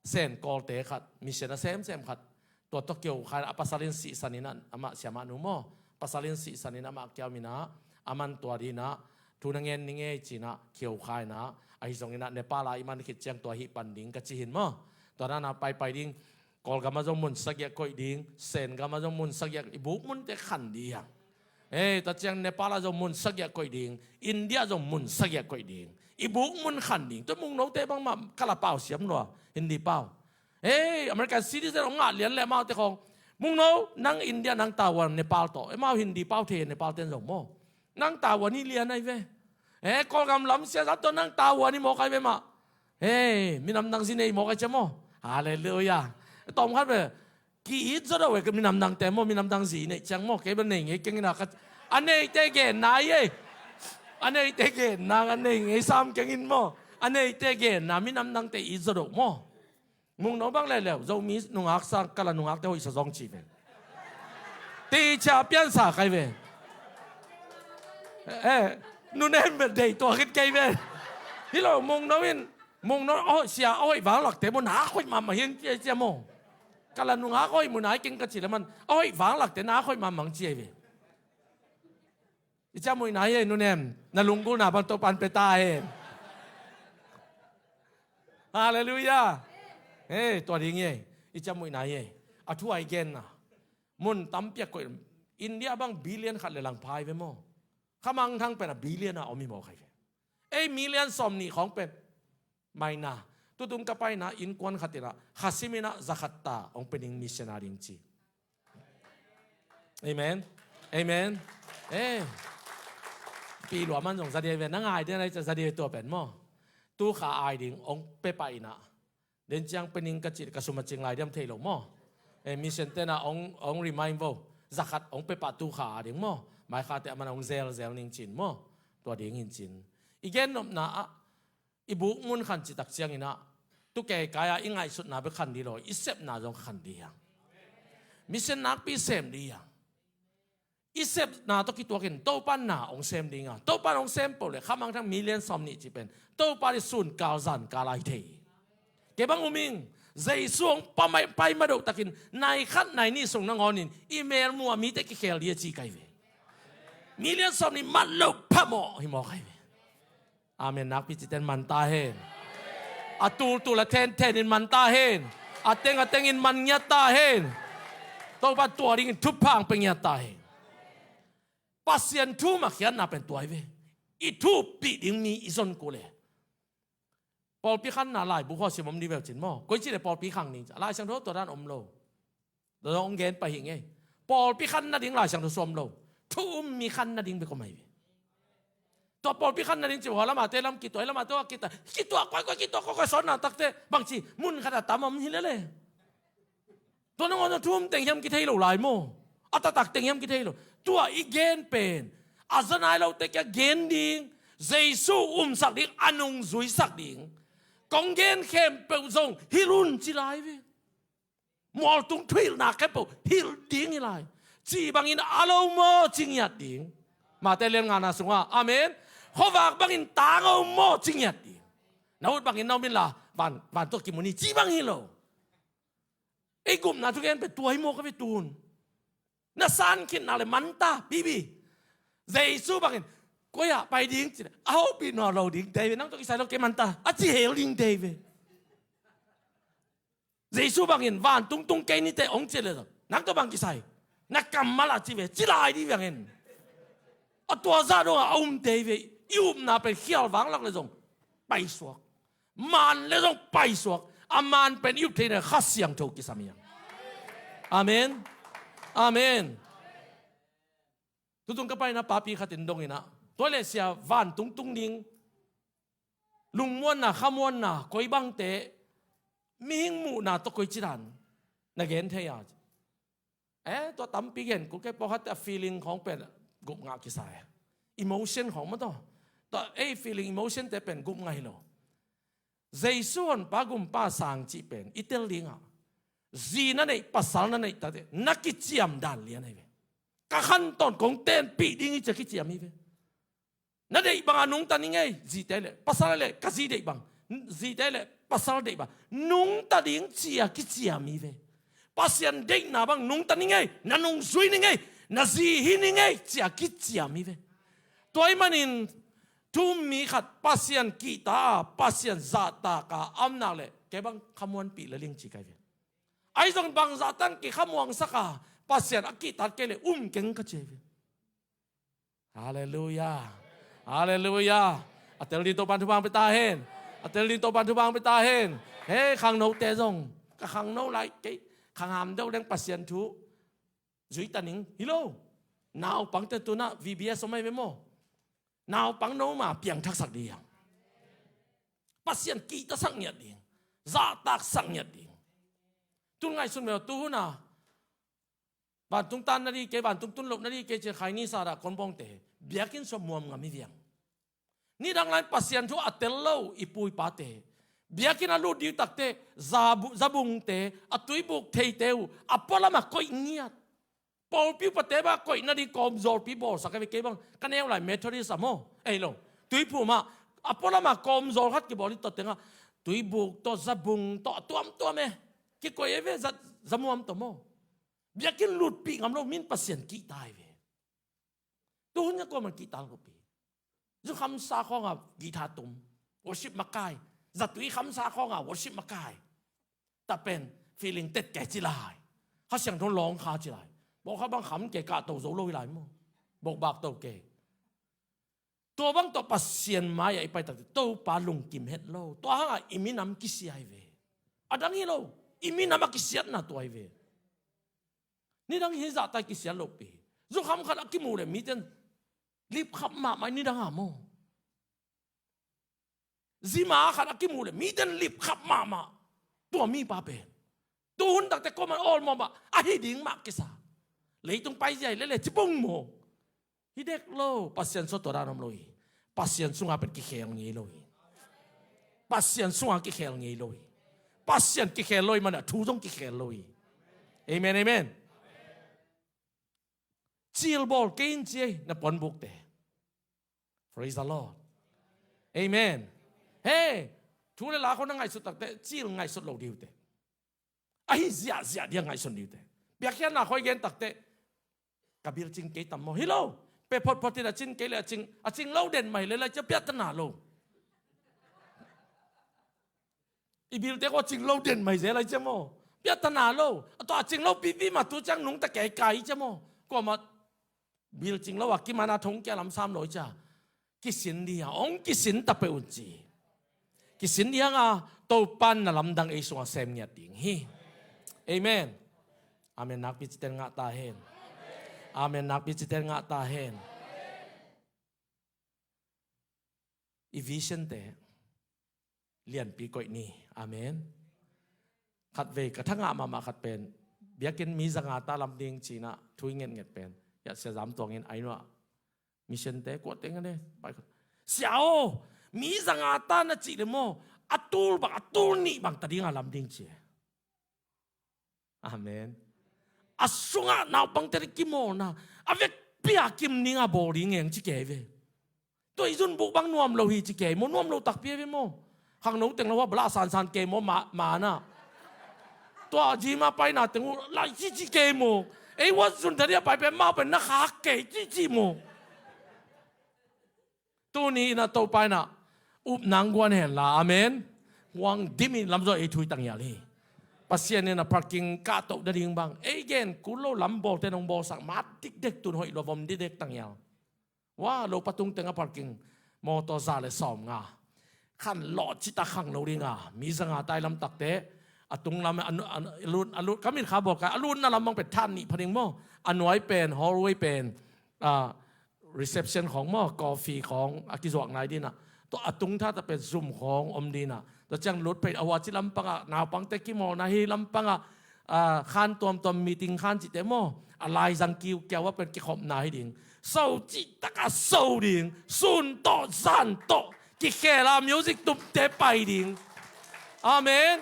Sen kawlte khat, mission a semsem khat, tua tawh kiho kha inah, a pasal in sihsan inah, amah siamah nu maw, pasal in sihsan inah amah kiam inah, aman tua dinah thu na ngen ning ei cinah kiho kha inah, ahi zong inah Nepal ah i man khit ciang tua hih pan ding ka ci hin maw. Tua nanah paipai ding, Kawlgam ah zong mun sagiah koih ding, Sen gam ah zong mun sagiah, i buk munte khan ding hiang. Eh, tua ciang Nepal ah zong mun sagiah koih ding, India ah zong mun sagiah koih ding. I buk mun khan ding. Tua Mungnote bangmah kala pau siam lua, Hindi pau. Eh, American citizen hong ngah lian le amaute khawng, Mungno, nang India, nang tavuan Nepal tawh. Eh, amau Hindi pau thei, Nepal ten zong maw. Nang tavuan hi lian ahi ve. Eh, Kawlgam lam Sia Zam Tuang nang tavuan hi mawk ahi ve mah. Eh, minam dang zi nei mawk ahi cia maw. Halleluiah. Tawm khat ve. Ki-it zaw deuh e, minam dangte maw, minam dang zi neih ciang maw, kei bel nei ngei keng ina ka, a neite genna hi ei. A neite genna, a nei ngei sam keng in maw. A neite genna, minam dangte it zaw deuh maw. Mungno bang leuleu, Zomi nungak sang, kala nungakte hoihsa zong ci ve. Ticia piansa kai ve. Eh, nunem bel dei tua khit kei ve. Hi lo, Mungno in, Mungno, oh, sia, oh, hoih vanglakte maw, na hoih mahmah hiang cia cia maw. Kala nungak hoih mun ai keng ka ci le man, a hoih vanglakte na hoih mahmah ci ei ve. I ciah muihna hi ei, nunem, na lunggulhna bang Topan pia ta hen. Halleluiah. Hei, tua ding hi ei. I ciah muihna hi ei. A thu ai genna, mun tampi a koih, India bang billion khat le langpha hi ve maw. Khamangthang pen a billion a om hi mawk hi ve. Ei million sawmnih khawng pen maina. Tutung ka paina innkuan khat inah, khasim inah zakhat ta hong pia ding, mission a ding ci. Amen. Amen. Eh. Pi lua man zong za ding ve, na ngai ding na i ca za ding tua pen maw. Tu kha ai ding hong pia pah inah, den ciang pia ning ka cih, ka sum a cing lai diam thei lo maw. Eh, mission tenah hong, hong remind vo. Zakhat hong pia pah tu kha a ding maw. Mai khate a man hong zel zel ning cin maw. Tua ding hin cin. I gen nopna ah, i buk mun khan citak cianginah, tu keikai ah i ngaihsutna bek khan dih lo, i sepna zong khan dih hiang. Mission nakpi sem dih hiang. I sepna tawh kituakin Topa na hong sem dinga, Topa hong sem poh le khamangthang million sawmnih cih pen Topa i sunkal zankal ai thei. Kei bang um ing, Jesu hong pai ma, pai ma doh takin nai khat nai nih sung nangawnin i mel muh a mite kikhel dih a ci kai ve. Million sawmnih mat loh phamawh hi mawk ai ve. Amen nakpi citen man ta hen. A tultul a thenthen in man ta hen. A teng a teng in man ngiat ta hen. Topa tua dingin thupha hong pia ngiat ta hen. Pasian thu mah khiatna pen tua hi ve. I thupih ding mi i zon kul e. Pawlpi khanna laibu khaw sim om dih veu cin maw. Koici le pawlpi khang ding ci a, Lai Siangtho tua dan om lo. Tua zong hong gen pah hi ngei. Pawlpi khan nading Lai Siangtho sua om lo. Thu um mi khan nading bek om ahi ve. Tua pawlpi khan nading ci bang hua lamate lam kituah, lamate hua kituah, kituah koi koi, kituah koi koi, sawnna takte bangci mun khat a tam om hi lele. Tua nangawn thu um teng hiam kithei lo lai maw. A taktak teng hiam kithei lo. Tua i gen pen a za nai lote kia gen ding, Jesu umsak ding, a nungzuisak ding. Kong gen khempeuh zong hilh un ci lai ve. Mualtung thuhilhna khempeuh hilh ding hi lai. Cih bangin a lo maw ci ngiat ding. Mate lian ngana sungah. Amen. Khuavak bangin tang o maw ci ngiat ding. Na ut bangin na om inla van, van tawh kimu ni cih bang hi lo. Ei gupna thugen pen tua hi maw ka ve tun. Na san khitna le manta bibi. Jesu bangin koi ah pai ding ci le a hopih nawn lo ding tei ve, nang tawh kisai lo kei manta a ci hel ding tei ve. Jesu bangin vantung tung kei nite ong ci le zong nang tawh bang kisai, na kammal ah ci ve, ci lai dih bangin. A tua zah dongah a um tei ve. I upna pen khial vanglak le zong paisuak, man le zong paisuak. A man pen i up theihna Kha Siangtho kisam hiam? Amen. Amen. Tutung ka paina papi khatin dong inah tua le sia vantung tung ding lungmuanna khamuanna koi bangte mihing muhna tawh koi cidan na gen thei a. Eh, tua tampi gen kul kei, pawlkhatte a feeling khawng pen gup ngah kisai. Emotion khawng maw tawh. Tua ei feeling emotion te pen gup ngah hi lo. Jesu honpa gumpa sang cih pen i tel dingah zi na neih pasal na neih takte na kiciam dan lian ahi ve. Ka khantawn kong tenpih ding hi cia kiciam hi ve. Na deih banga nungta ning ei, zite le pasal le ka zi deih bang, zite le pasal deih bang nungta ding cia kiciam hi ve. Pasian deihna bang nungta ning ei, na nungzui ning ei, na zi hi ning ei cia kiciam hi ve. Tua ahih manin thu um mi khat Pasian kihta a Pasian zahtak a a om nak le kei bang khamuanpih le ling ci kai ve. Ahi zong bangzah tan kikhamuangsak a Pasian a kihtat kei le um keng ka ci ve. Halleluiah. Halleluiah. A tel ding Topan thupha pia ta hen. A tel ding Topan thupha pia ta hen. He khangnote zong ka khangno lai kei, khangham deuh leng Pasian thu zui ta ning hi lo. Naupangte tunah V B S om ahi ve maw? Naupang no ma piangthaksak ding hiam? Pasian kihtasak ngiat ding, zahtaksak ngiat ding. Tun ngaihsun meh, tuhuna vantung tan na dih kei, vantung tun loh na dih kei ci-a khaini sa dah kon bawngte biakinn sua muam ngam hi viang. Nidang lai Pasian thu a tel lo i pu i pate biakinn a lut ding takte zabu-, zabungte a tuibuk theite uh a pualam a koih ngiat. Pawlpi upate bang a koih na ding kawmzawlpi bawlsak a ve, kei bang ka neu lai Methodist a maw, ei lo, Tuiphum ah a pualam a kawmzawl khat kibawl hi tawh tengah tuibuk tawh zabung tawh a tuamtuam e kikoih a ve, za-, zamuam tawh maw. Biakinn lutpih ngam lo, min Pasian kihta hi ve. Tuhun nya kuaman kihta lo pi. Zu khamsa khawnga guitar tum, worship makai. Zatui khamsa khawnga worship makai. Tapen feeling tet kei ci lai. Kha Siangtho lawng kha ci lai. Bawk kha bang kham kei kahto zo lo hi lai maw. Bawk bak to kei. Tua bang tawh Pasian mai-ah i pai takte Topa lungkim het lo. Tua hangah i minam kisia hi ve. A dang hi lo. I minam a kisiatna tua hi ve. Nidang hi zahta kisiat lo pi. Zukham khat a kimu le miten lipkhap mahmah nidang a maw. Zima khat a kimu le miten lipkhap mahmah. Tua mipa pen tuhun takte kuaman awlmawh mah a hi ding mah kisa. Leitung paizia hi lele cipung maw. Hi dek lo, Pasian sua tua dan om lo hi. Pasian sunga pen kikhel ngei lo hi. Pasian sunga kikhel ngei lo hi. Pasian kikhel lo hi manah thu zong kikhel lo hi. Amen, amen. Cil bawl kei in ci ei na puanbukte. Praise the Lord. Amen. He, thu le la khawng na ngaihsut takte cil ngaihsut lo dihte. Ahi ziahziah dia ngaihsun dihte. Biakhiatna khawng i gen takte ka bil cing kei tam maw hi lo. Pe photphot in a cin kei le a cing, a cing lo den mai le lai cia piahtana lo. I bilte khawng a cing lo den mai zel lai cia maw. Piahtana lo. A tua a cing lo pipi ma tu ciang nungta kei kai cia maw. Kuamah bil cing lo a kimana thong kia lam sam lo cia. Kisin dih a ong kisin ta peuh un ci. Kisin dih hanga Topan na lamdang ei sunga sem ngiat ding hi. Amen. Amen nakpi citen ngah ta hen. Amen nakpi citen ngah ta hen. I vision te lianpi koih ni. Amen. Khatvei ka thangah mahmah khat pen Biakinn mi zanga ta lam ding ci-in ah thu i ngetnget pen, ya, Sia Zam Tuang in a inn uah mission te kuate ngan e, pai khol. Sia aw, mi zanga ta na cih le maw, a tul bang, a tul nih bang ta ding a lam ding ci e. Amen. A sungah naupangte kimawlna a vekpi-a kim ding a bawl ding eng ci kei ve. Tua i zunbuk bang nuam lo hi ci kei maw, nuam lo takpi ve maw. Khangno teng lo a bala sansan kei maw, ma, ma na. Tua gym a paina teng uh lai ci ci kei maw. Ei wat zun tadi a pai pen mau pen na khak kei ci ci maw. Tuni in ah Topa in ah upna guan hen la, amen. Huang dim in lamzaw ei thu i tangial hi. Pasian in ah parking kahtoh nading bang ei gen kul lo, lam bawlte nong bawlsak mat dikdek, tun hoih lo vom dikdek tangial. Wa, lo patung teng a parking motor za le sawmnga. Khan lawh cita khang lo ding a, mi zanga tai lamtakte a tung lam a, a, a lut, a lut, ka mit kha bawl kai, a lutna lam bang pen than nih pha ding maw. A nuai pen, hallway pen, a, reception khawng maw, coffee khawng a kizuak nai ding a. Tua a tung tha ta pen zum khawng om ding a. Tua ciang lut phei a, hua ci lampang a naupangte kimawlna hi, lampang a, a, khan tuamtuam meeting khan cihte maw, a laizang kiukiau a pen kikhopna hi ding. So cih tak a so ding, sun tawh zan tawh kikhel a music tumte pai ding. Amen.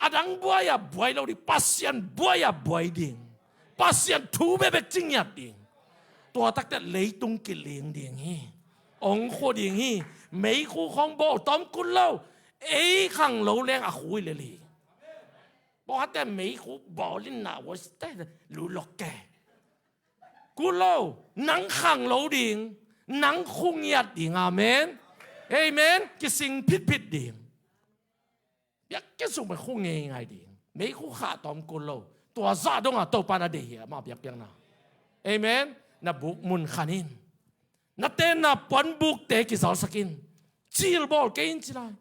A dang buai a buai lo ding, Pasian buai a buai ding. Pasian thu bekbek ci ngiat ding. Tua takte leitung kiling ding hi. Ong khua ding hi. Meikhu khawng bawl tawm kul lo. Ei khang lo leng a khu hi lel hi. Bawlkhatte meikhu bawl in na, waste, lu lok ke. Kul lo, nang khang lo ding, nang khu ngiat ding, amen. Amen. Kising phitphit ding. Biakinn sung pen khu ngeingai ding. Meikhu khah tawm kul lo. Tua zah dong a Topa na deih hi, ama biakpiakna. Amen. Na buk mun khan in. Na tenna puanbukte kizalsak in. Cil bawl kei in ci lai.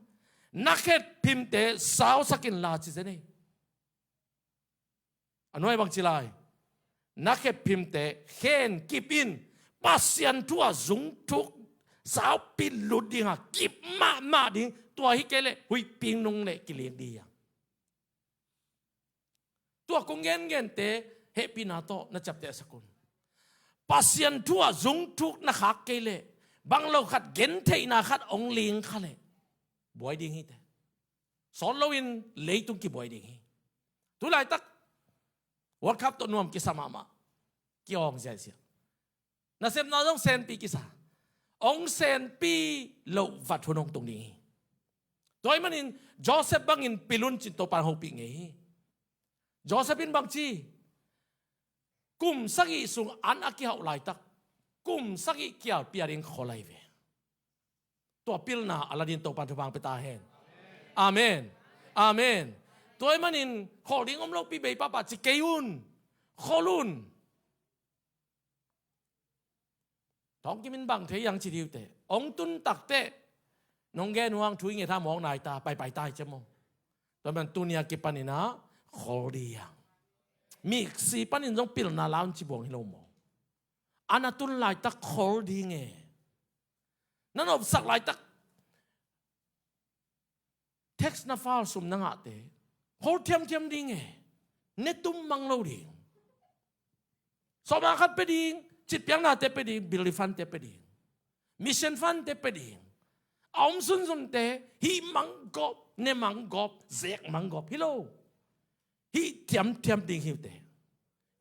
Na khetphimte sausak in la ci zen ei. A nuai bang ci lai. Na khetphimte khen kip in. Pasian thu a zung thuk saupi lut ding a kip mahmah ding. Tua hi kei leh huihpi nung leh kiling ding hi a. Tua kong gengente hehpihna tawh na ciaptehsak un. Pasian thu a zung thuk na khak kei leh, bang lo khat gentheihna khat ong ling kha leh, buai ding hi teh. Sawt loin leitung kibuai ding hi. Tu laitak World Cup tawh nuam kisa mahmah. Ki-awng ziahziah. Nasepna zong senpi kisa. Ong senpi loh vat hun ong tung ding hi. Tua ahih manin Joseph bangin pil un cin Topa'n hopih ngei hi. Joseph in bang ci, kum sagih sung an a kihauh laitak, kum sagih kial pia ding khol ahi ve. Tua pilna a la ding Topa'n thupha ong pia ta hen. Amen. Amen. Tua ahih manin khol ding om lopi bei pahpah ci kei un. Khol un. Thawngkim in bang thei hiam ci ding uh teh. Ong tun tak teh. Nong gen uh hang thu i nget hang mawk nai ta, paipai ta hi ci maw. Tua man tuni a kipan in ah khol ding hi hang. Miksi panin zong pilna la un ci buang hi lo maw. An a tun laitak khol ding e. Na nopsak laitak tax na file, sum na ngahte khol thiamthiam ding e. Ne tum mang lo ding. Sawma khat pia ding, citpiaknate pia ding, building fund-te pia ding, mission fund-te pia ding. A om sunsunte hih mang gawp, ne mang gawp, zek mang gawp hi lo. Hih thiamthiam ding hi uh teh.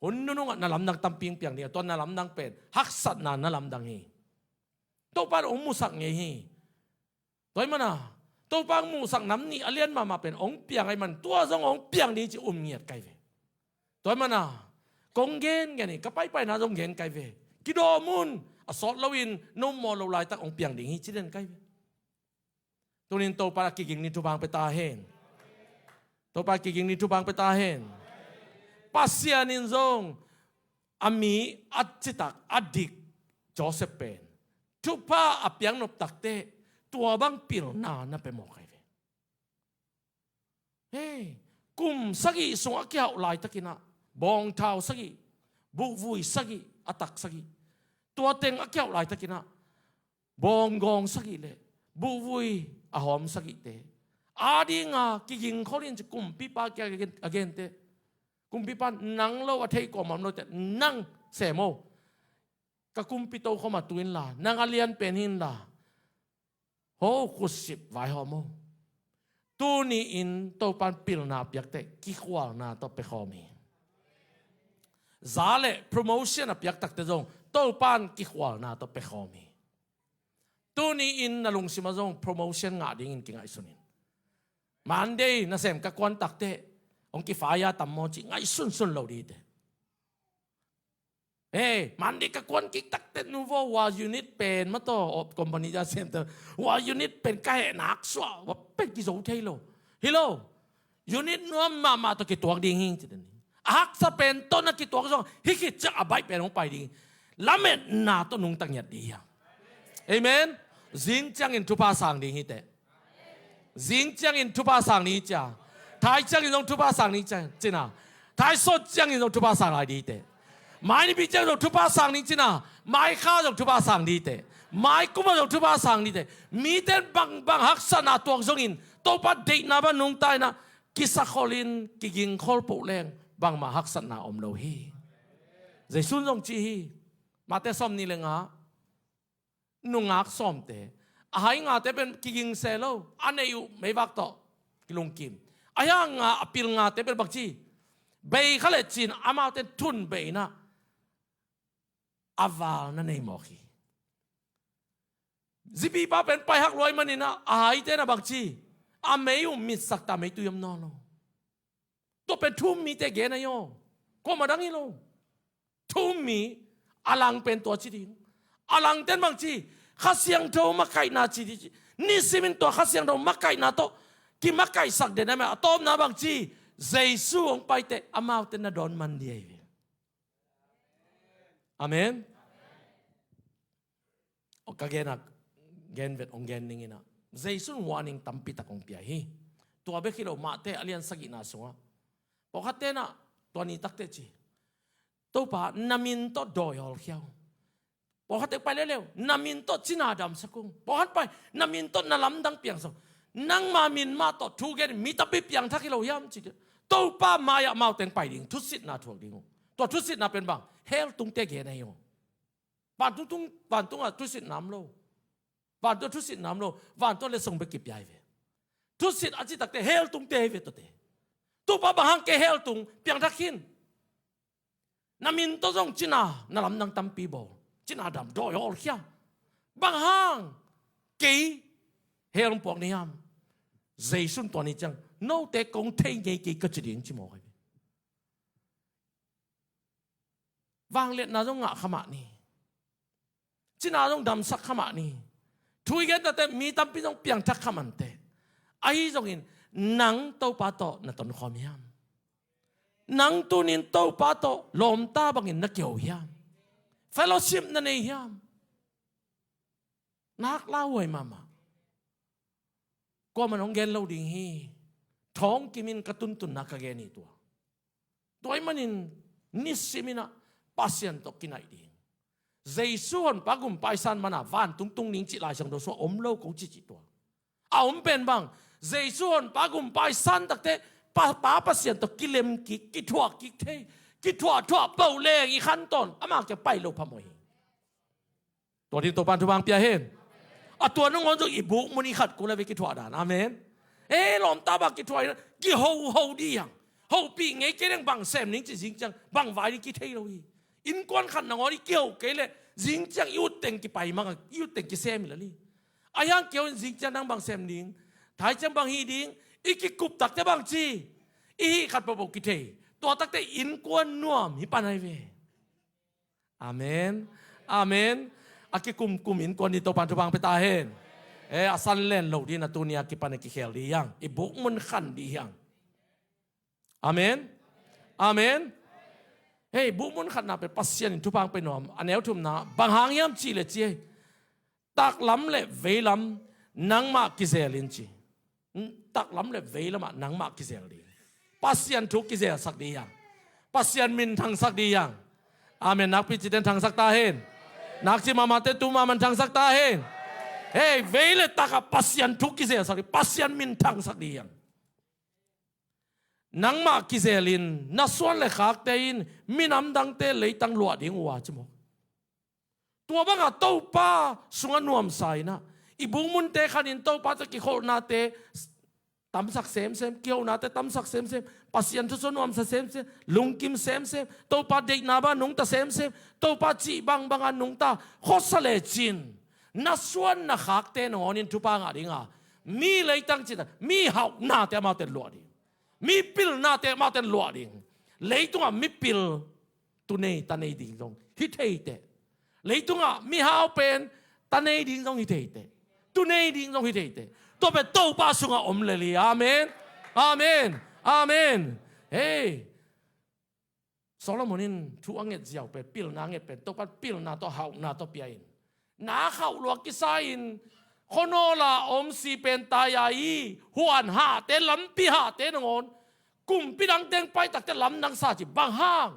Hun nunung ah na lamdang tampi ong piang ding a, tua na lamdang pen haksatna na lamdang hi. Topa'n ong musak ngei hi. Tua ahih mana Topa'n muhsak nam nih a lian mahmah pen ong piang ahih man tua zong ong piang ding ci um ngiat kai ve. Tua ahih mana kong gen gen hi, ka paipaina zong gen kai ve. Kidawm un, a sawt loin no mawl lo laitak ong piang ding hi ci den kai ve. Tunin Topa a kiging ni thupha ong pia ta hen. Topa a kiging ni thupha ong pia ta hen. Pasian in zong a mi a citak a dik Joseph pen thupha a piak nop tak teh tua bang pilna na pia mawk ahi ve. Hei, kum sagih sung a kihauh laitakin ah bawngthau sagih, buhvui sagih, a tak sagih, tua teng a kihauh laitakin ah bawng gawng sagih le buhvui a hawm sagihte, a dinga kiging khol in ci kumpipa kiang a gen, a gen teh. Kumpipa in nang lo a thei kawm om lo teh, nang sem o. Ka kumpi tokhom a tu inla, nang a lianpen hi inla, ho khutsip vaihawm o. Tuni-in Topa in pilna a piak teh kikhualna tawh pia khawm hi. Za le promotion a piak tak teh zong Topa in kikhualna tawh pia khawm hi. Tuni-in na lungsimah zong promotion ngah dingin kingaihsun in. Monday nasem ka kuan tak teh hong kifire tam maw ci ngaihsunsun lo ding hi teh. Hei, Monday ka kuan kik tak teh nu vaw, hua unit pen mah tawh, o, company za sem tawh, hua unit pen ka heh nak suah, hua pen kizo thei lo. Hi lo. Unit nuam mahmah tawh kituak ding hi, ci den. A haksa pen tawh na kituak zong, hih khit ciang a baih pen hong pai ding hi. Lametna tawh nungta ngiat ding hi hang. Amen. Zing ciangin thupha sang ding hi teh. Zing ciangin thupha sang ni cia. Thai ciangin zong thupha sang ni cia, cina. Thai sawt ciangin zong thupha sang lai ding hi teh. Mai nipi ciang zong thupha sang ni cina. Mai kha zong thupha sang ding hi teh. Mai kuma zong thupha sang ding hi teh. Mite in bangbang haksatna tuak zongin Topa deihna bang nungta inah, kisakholin kigingkhol poh leng bangmah haksatna om lo hi. Jesu in zong ci hi. Mate sawm ni le nga, nungak sawmte, a hai ngate pen kiging se lo, a neih uh meivak tawh kilungkim. A hai nga, a pil ngate pen bangci, bei kha le cin, amaute in thun bei inah a val na nei mawk hi. Zipipa pen paihak luai maninah a haite na bangci, a mei uh mitsak ta, mei tui om nawn lo. Tua pen thu-um mite gen ahi aw. Kuamah dang hi lo. Thu-um mi a lang pen tua ci ding. A langte in bangci, Kha Siangtho makaihna ci ding ci. Nisimin tua Kha Siangtho makaihna tawh kimakaihsak den a mah. A tawpna bangci, Jesu hong paiteh amaute na dawn man ding ahi ve. Amen. Ka gen a, gen vet hong gen ning inah, Jesu in warning tampi tak hong pia hi. Tua bek hi lo, Mate a lian sagihna sungah pawlkhatte inah tua ni takteh ci, Topa, na min tawh dawi hawlkhia o. Pawlkhatte pai leuleu, na min tawh cina damsak ung. Pawlkhat pai, na min tawh na lamdang piangsak ung. Nangma min mah tawh thu gen mi tampi piangthak hi lo hiam ci. Topa mai-ah amaute hong pai ding, thusitna thuak ding uh. Tua thusitna pen bang, hell tungte gen ahi aw. Vantung tung, vantungah thusitna om lo. Vantung thusitna om lo. Vantung letsong bek kipia hi ve. Thusit a cih takteh hell tungte hi ve tuate. Topa, bang hang kei hell tung piangthak khin? Na min tawh zong cina, na lamdang tampi bawl, cina dam, dawi hawlkhia. Bang hang kei hell hong puak na hiam? Jesu in tua ni ciang, note kong thei ngei kei ka ci ding ci mawk ahi ve. Vangliatna zong ngah kha mah ni. Cina zong damsak kha mah ni. Thu i gen takteh mi tampi zong piangthak kha manteh. Ahi zongin nang Topa tawh na tonkhawm hiam? Nang tuni-in Topa tawh lawmta bangin na kiho hiam? Fellowship na nei hiam? Nak lauhuai mahmah. Kuamah in hong gen lo ding hi. Thawng kimin ka tuntunna ka gen hi tua. Tua ahih manin nisim inah Pasian tawh kinaih ding. Jesu honpa gumpa i san mana vantung tung ding cih Lai Siangtho sungah om lo ko cihcih tua. A om pen bang, Jesu honpa gumpa i san takteh Pa, Pa Pasian tawh kilem kik, kithuah kik thei, kithuahthuah peuh leng i khantawn, ama kiang pai lo phamawh hi. Tua ding Topa in thupha hong pia hen. A tua nangawn zong i bukmun i khat kul a ve kithuah dan. Amen. Ei, lawmta bang kithuah hi na, kihoho dih hang. Hopih ngei kei leng bang sem ning ci zing ciang bang vai ding kithei lo hi. Innkuan khat nangawn i kiho kei leh zing ciang i utteng kipai mang a, i utteng kisem hi lel hi. Ahi hang kiho in zing ciang nang bang sem ding, thai ciang bang hih ding, i kikup takteh bangci, i hih khat peuhpeuh kithei. Tua takteh innkuan nuam hi pan ahi ve. Amen. Amen. A kikumkum innkuan ding Topa in thupha hong pia ta hen. Eh, a san len lo ding a, tuni a kipan a kikhel ding hi hang. I bukmun khan ding hi hang. Amen. Amen. Hei, bukmun khatna pen Pasian in thupha hong pia nuam. A neu thumna, bang hang hiam cih leh ci ei. Taklam le veilam nangmah kizel in ci. Taklam le veilamah nangmah kizel ding. Pasian thu kizelsak ding hi hang. Pasian min thangsak ding hi hang. Amen. Nakpi cite in thangsak ta hen. Nakci mahmahte tu mahmah in thangsak ta hen. Hei, vei le takah Pasian thu kizelsak ding, Pasian min thangsak ding hi hang. Nangmah kizelin na suan le khakte in minam dangte leitang luah ding uh a, ci maw. Tua banga Topa sungah nuamsa inah, i bukmunte khanin Topa tawh kikholhnate tamsak semsem, kihonate tamsak semsem, Pasian thuso nuamsa semsem, lungkim semsem, Topa deihna bang nungta semsem, Topa cih bangbanga nungta khuasa lecin, na suan na khakte nangawnin thupha ngah dinga, mi leitang cita, mi hauhnate amaute luah ding, mi pilnate amaute luah ding. Leitungah mipil tu nei ta nei ding zong hi theiteh. Leitungah mihau pen ta nei ding zong hi theiteh. Tu nei ding zong hi theiteh. Tua pen Topa sungah om lel hi. Amen. Amen. Amen. Hei, Solomon in thu a nget ziau pen, pilna a nget pen, Topa pilna tawh hauhna tawh pia in, na khauh lua kisa-in, khuanawla om si pen tai-a i huan hahte, lampi hahte nangawn kumpi dang teng paitakte lamdang sa ci. Bang hang?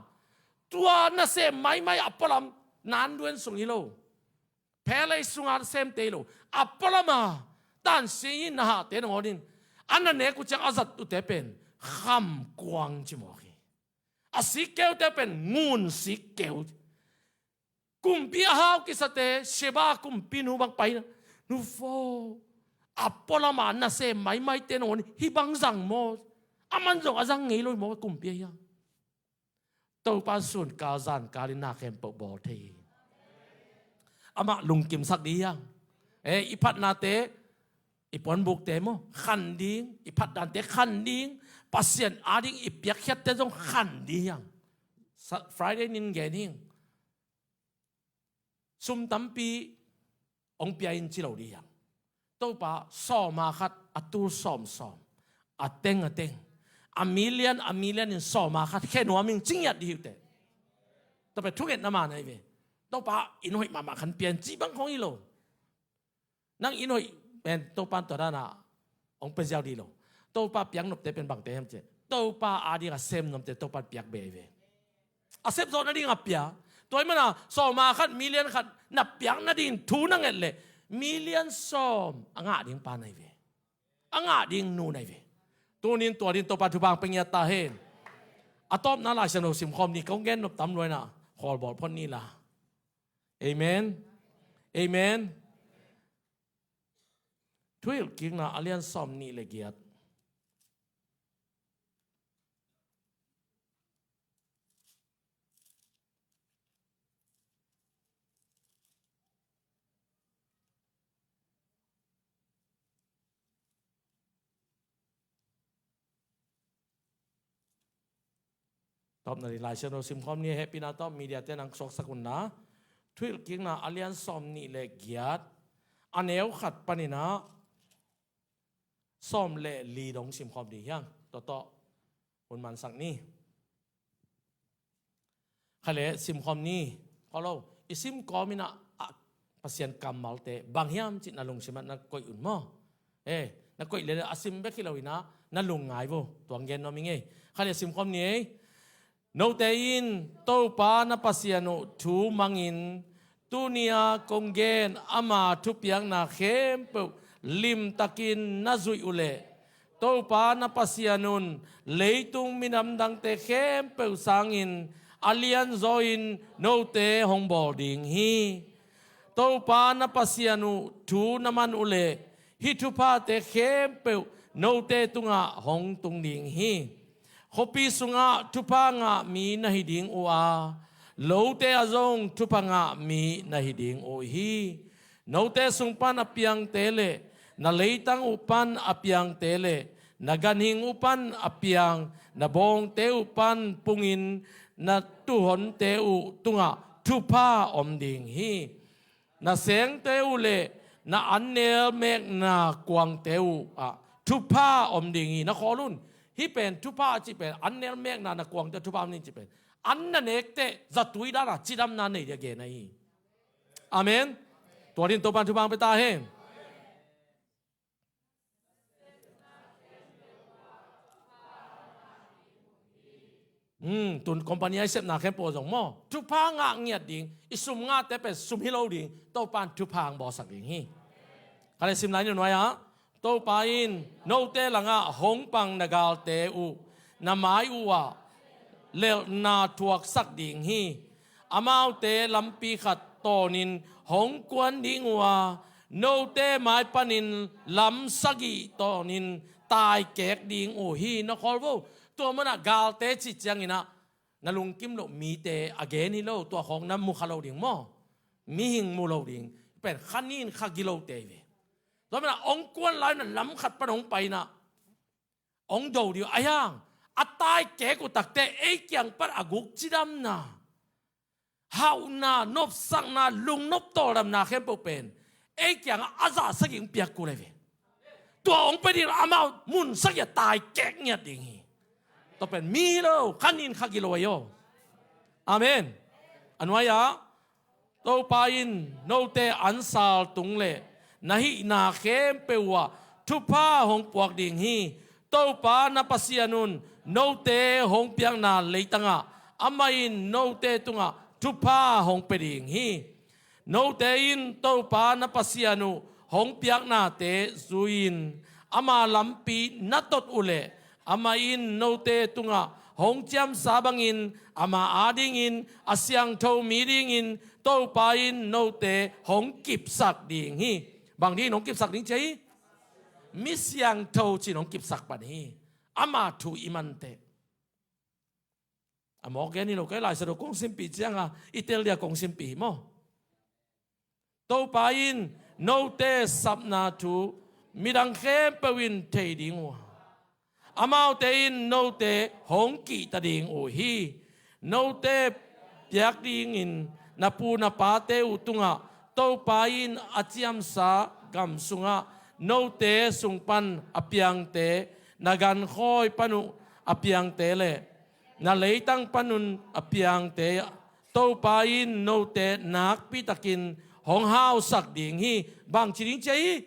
Tua nasem maimai a pualam, nan duen sung hi lo, phelei sunga semte hi lo, a pualama tansi hi na hahte nangawn in, a na nek uh ciang a zat uhte pen khamkuang ci mawk hi. A sikkeute pen ngun sikkeu. Kumpi a hau kisate, Sheba kumpinu bang paina, nu fo, a pualama nasem maimaite nangawn hih bang zang maw? Aman zong a zang ngei lo hi maw, kumpi ahi a. Topa sunkal zankalin na khempeuh bawl thei hi. Amah lungkimsak dih hiang. Eh, i phatnate, i puanbukte maw khan ding, i phatdante khan ding, Pasian ading i piakkhiatte zong khan dih hiang. Sa-, Friday nin gen hing. Sum tampi hong pia in ci lo dih hiang. Topa sawma khat a tul sawmsawm, a teng a teng, a million a million in sawma khat khe nuam ing ci ngiat dih hi uh teh. Topa thungetna man ahi ve. Topa inn hoih mahmah khat pia in ci bang khong hi lo. Nang inn hoih pen Topa in tua dana hong pia ziau dih lo. Topa piak nopte pen bangte hiam cih leh, Topa adinga sem nuamte Topa in piak beh hi ve. A sem zawh nadinga pia. Tua ahih mana sawma khat, million khat na piak nading thu na nget leh, million sawm a ngah ding pa na hi ve. A ngah ding nu na hi ve. Tunin tua ding Topa thupha pia ngiat ta hen. A tawpna Lai Siangtho simkhawm ni, kong gen nop tam lua inah khawlbawl phot ni la. Amen. Amen. Thuhilhkikna a lian sawm nih le giat. Tawpna ding Lai Siangtho simkhawm ni, hehpihna tawh media te nang suaksak un la. Thuhilhkikna a lian sawm nih le giat, a neu khat paninah sawm le li dong simkhawm ding hiang. Tua tawh hun mansak ni. Kha le simkhawm ni. Khaw lo, i simkhawm inah, ah, Pasian kammalte bang hiam cih na lungsimah na koih un maw? Eh, na koih lele a sim bek hi lo inah na lungngai vo. Tuang gen nuam ing ei. Kha le simkhawm ni ei. Note in Topa na Pasian uh thu mangin, tuni-a kong gen ama thupiakna khempeuh limtakin na zuih uhleh, Topa na Pasian un leitung minam dangte khempeuh sangin a lianzaw-in note hong bawl ding hi. Topa na Pasian uh thu na man uhleh, hih thuphate khempeuh note tungah hong tung ding hi. Khuapi sungah thupha ngah mi na hi ding uh a, lote ah zong thupha ngah mi na hi ding uh hi. Note sung pan a piangte le na leitang uh pan a piangte le na ganhing uh pan a piang, na bawngte uh pan pungin na tuuhonte uh tungah thupha om ding hi. Na sengte uh le na annel mekna kuangte uh ah thupha om ding hi. Na khawl un. Hih pen thupha a cih pen, annel mekna na kuangte uh thupha om ding cih pen, an na nek teh zatui dana cidamna nei dia gen ahi hi. Amen. Tua ding Topan thupha hong pia ta hen. Hmm, tun company a i sepna khempeuh zong maw, thupha ngah ngiat ding, i sum ngahte pen sum hi lo ding, Topan thupha hong bawlsak ding hi. Kha le sim lai ni nuai-ah, Topa in note langah hong pang na galte uh na mai uhah lelhna thuaksak ding hi. Amaute lampi khat tawnin hong kuan ding uh a, note mai panin lam sagih tawnin taikek ding uh hi. Na khawl vo. Tua munah galte cih cianginah na lungkim loh mite a gen hi lo, tua khawng na mukha lo ding maw? Mihing mu lo ding. Pen kha nin kha gilote hi ve. Tua munah hong kuan lai na lam khat pan hong painah hong do dih uh. Ahi hang a taikek uh takte ei kiang pan a guk cidamna, hauhna, nopsakna, lungnop tawldamna khempeuh pen ei kiangah a zah sagih hong piak kul hi ve. Tua hong pia ding amau mun sagih ah taikek ngiat ding hi. Tua pen mi hi lo, kha nin kha gilo ahi aw. Amen. A nuai-ah Topa in note ansal tung le na hihna khempeuh uhah thupha hong puak ding hi. Topa na Pasian un note hong piakna leitangah amah in note tungah thupha hong pia ding hi. Note in Topa na Pasian uh hong piaknate zui-in ama lampi na tot uhleh amah in note tungah hong ciamsa bangin ama adingin a siangtho mi dingin Topa in note hong kipsak ding hi. Bang dingin hong kipsak ding ci hi? Mi siangtho ci-in hong kipsak pan hi. Ama thu i manteh. A mawk gen hi lo, kei Lai Siangtho kong simpih cianga i tel dia kong simpih hi maw? Topa in note sapna thu midang khempeuh in thei ding uh a, amaute in note hong kihta ding uh hi. Note piak dingin na pu na pate uh tungah Topa in a ciamsa gam sungah note sung pan a piangte, na gankhawi pan uh a piangte le na leitang panun a piangte Topa in note nakpitakin hong hausak ding hi. Bangci ding ci hi?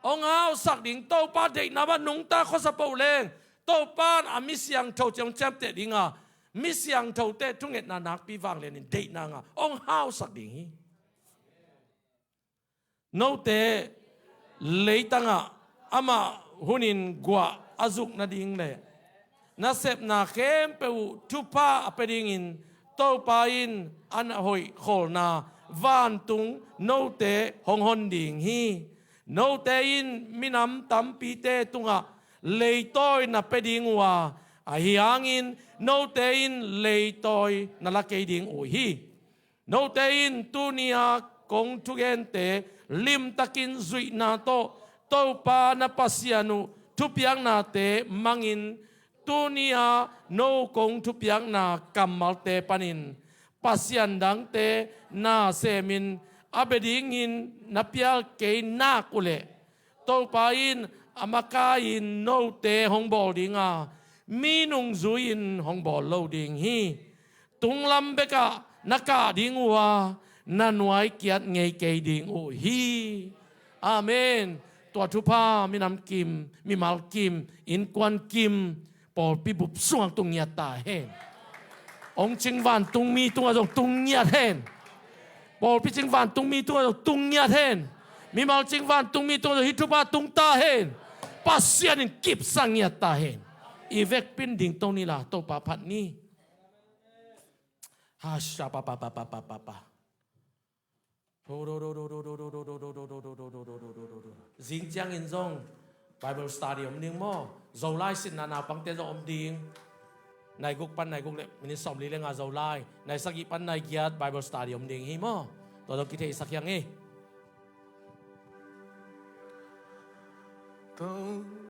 Hong hausak ding. Topa deihna bang nungta khuasa poh leng Topa in a mi siangtho ci hong ciamteh dinga, mi siangthote thungetna nakpi vanglianin deihna nga hong hausak ding hi. Note leitangah amah hunin guah a zuk nading le nasepna khempeuh uh thupha a pia dingin Topa in a na hoih kholna vantung note hong hon ding hi. Note in minam tampite tungah leitawi na pia ding uh a, ahi hangin note in leitawi na la kei ding uh hi. Note in tuni-a kong thugente limtakin zuihna tawh Topa na Pasian uh thupiaknate mangin, tuni-a no kong thupiakna kammalte panin pasian dangte na semin a bia dingin na pial kei nak uhleh Topa in a makai-in note hong bawl dinga, mi nungzui-in hong bawl lo ding hi. Tunglam bekah na kah ding uh a, na nuai kiat ngei kei ding uh hi. Amen. Tua thupha minam kim, mimal kim, innkuan kim, pawlpi bup sungah tung ngiat ta hen. Hong cing vantungmi tungah zong tung ngiat hen. Pawlpi cing vantungmi tungah zong tung ngiat hen. Mimal cing vantungmi tungah zong hih thupha tung ta hen. Pasian in kipsak ngiat ta hen. I vekpi-in dingto ni la, Topa phat ni. Hasha pa pa pa pa pa pa pa. Zing ciangin zong Bible study om ding maw? Zolai sinna naupangte zong om ding. Nai guk pan nai guk le minit sawmli le nga Zolai, nai sagih pan nai giat Bible study om ding hi maw? Tua zong kitheisak hiang hi.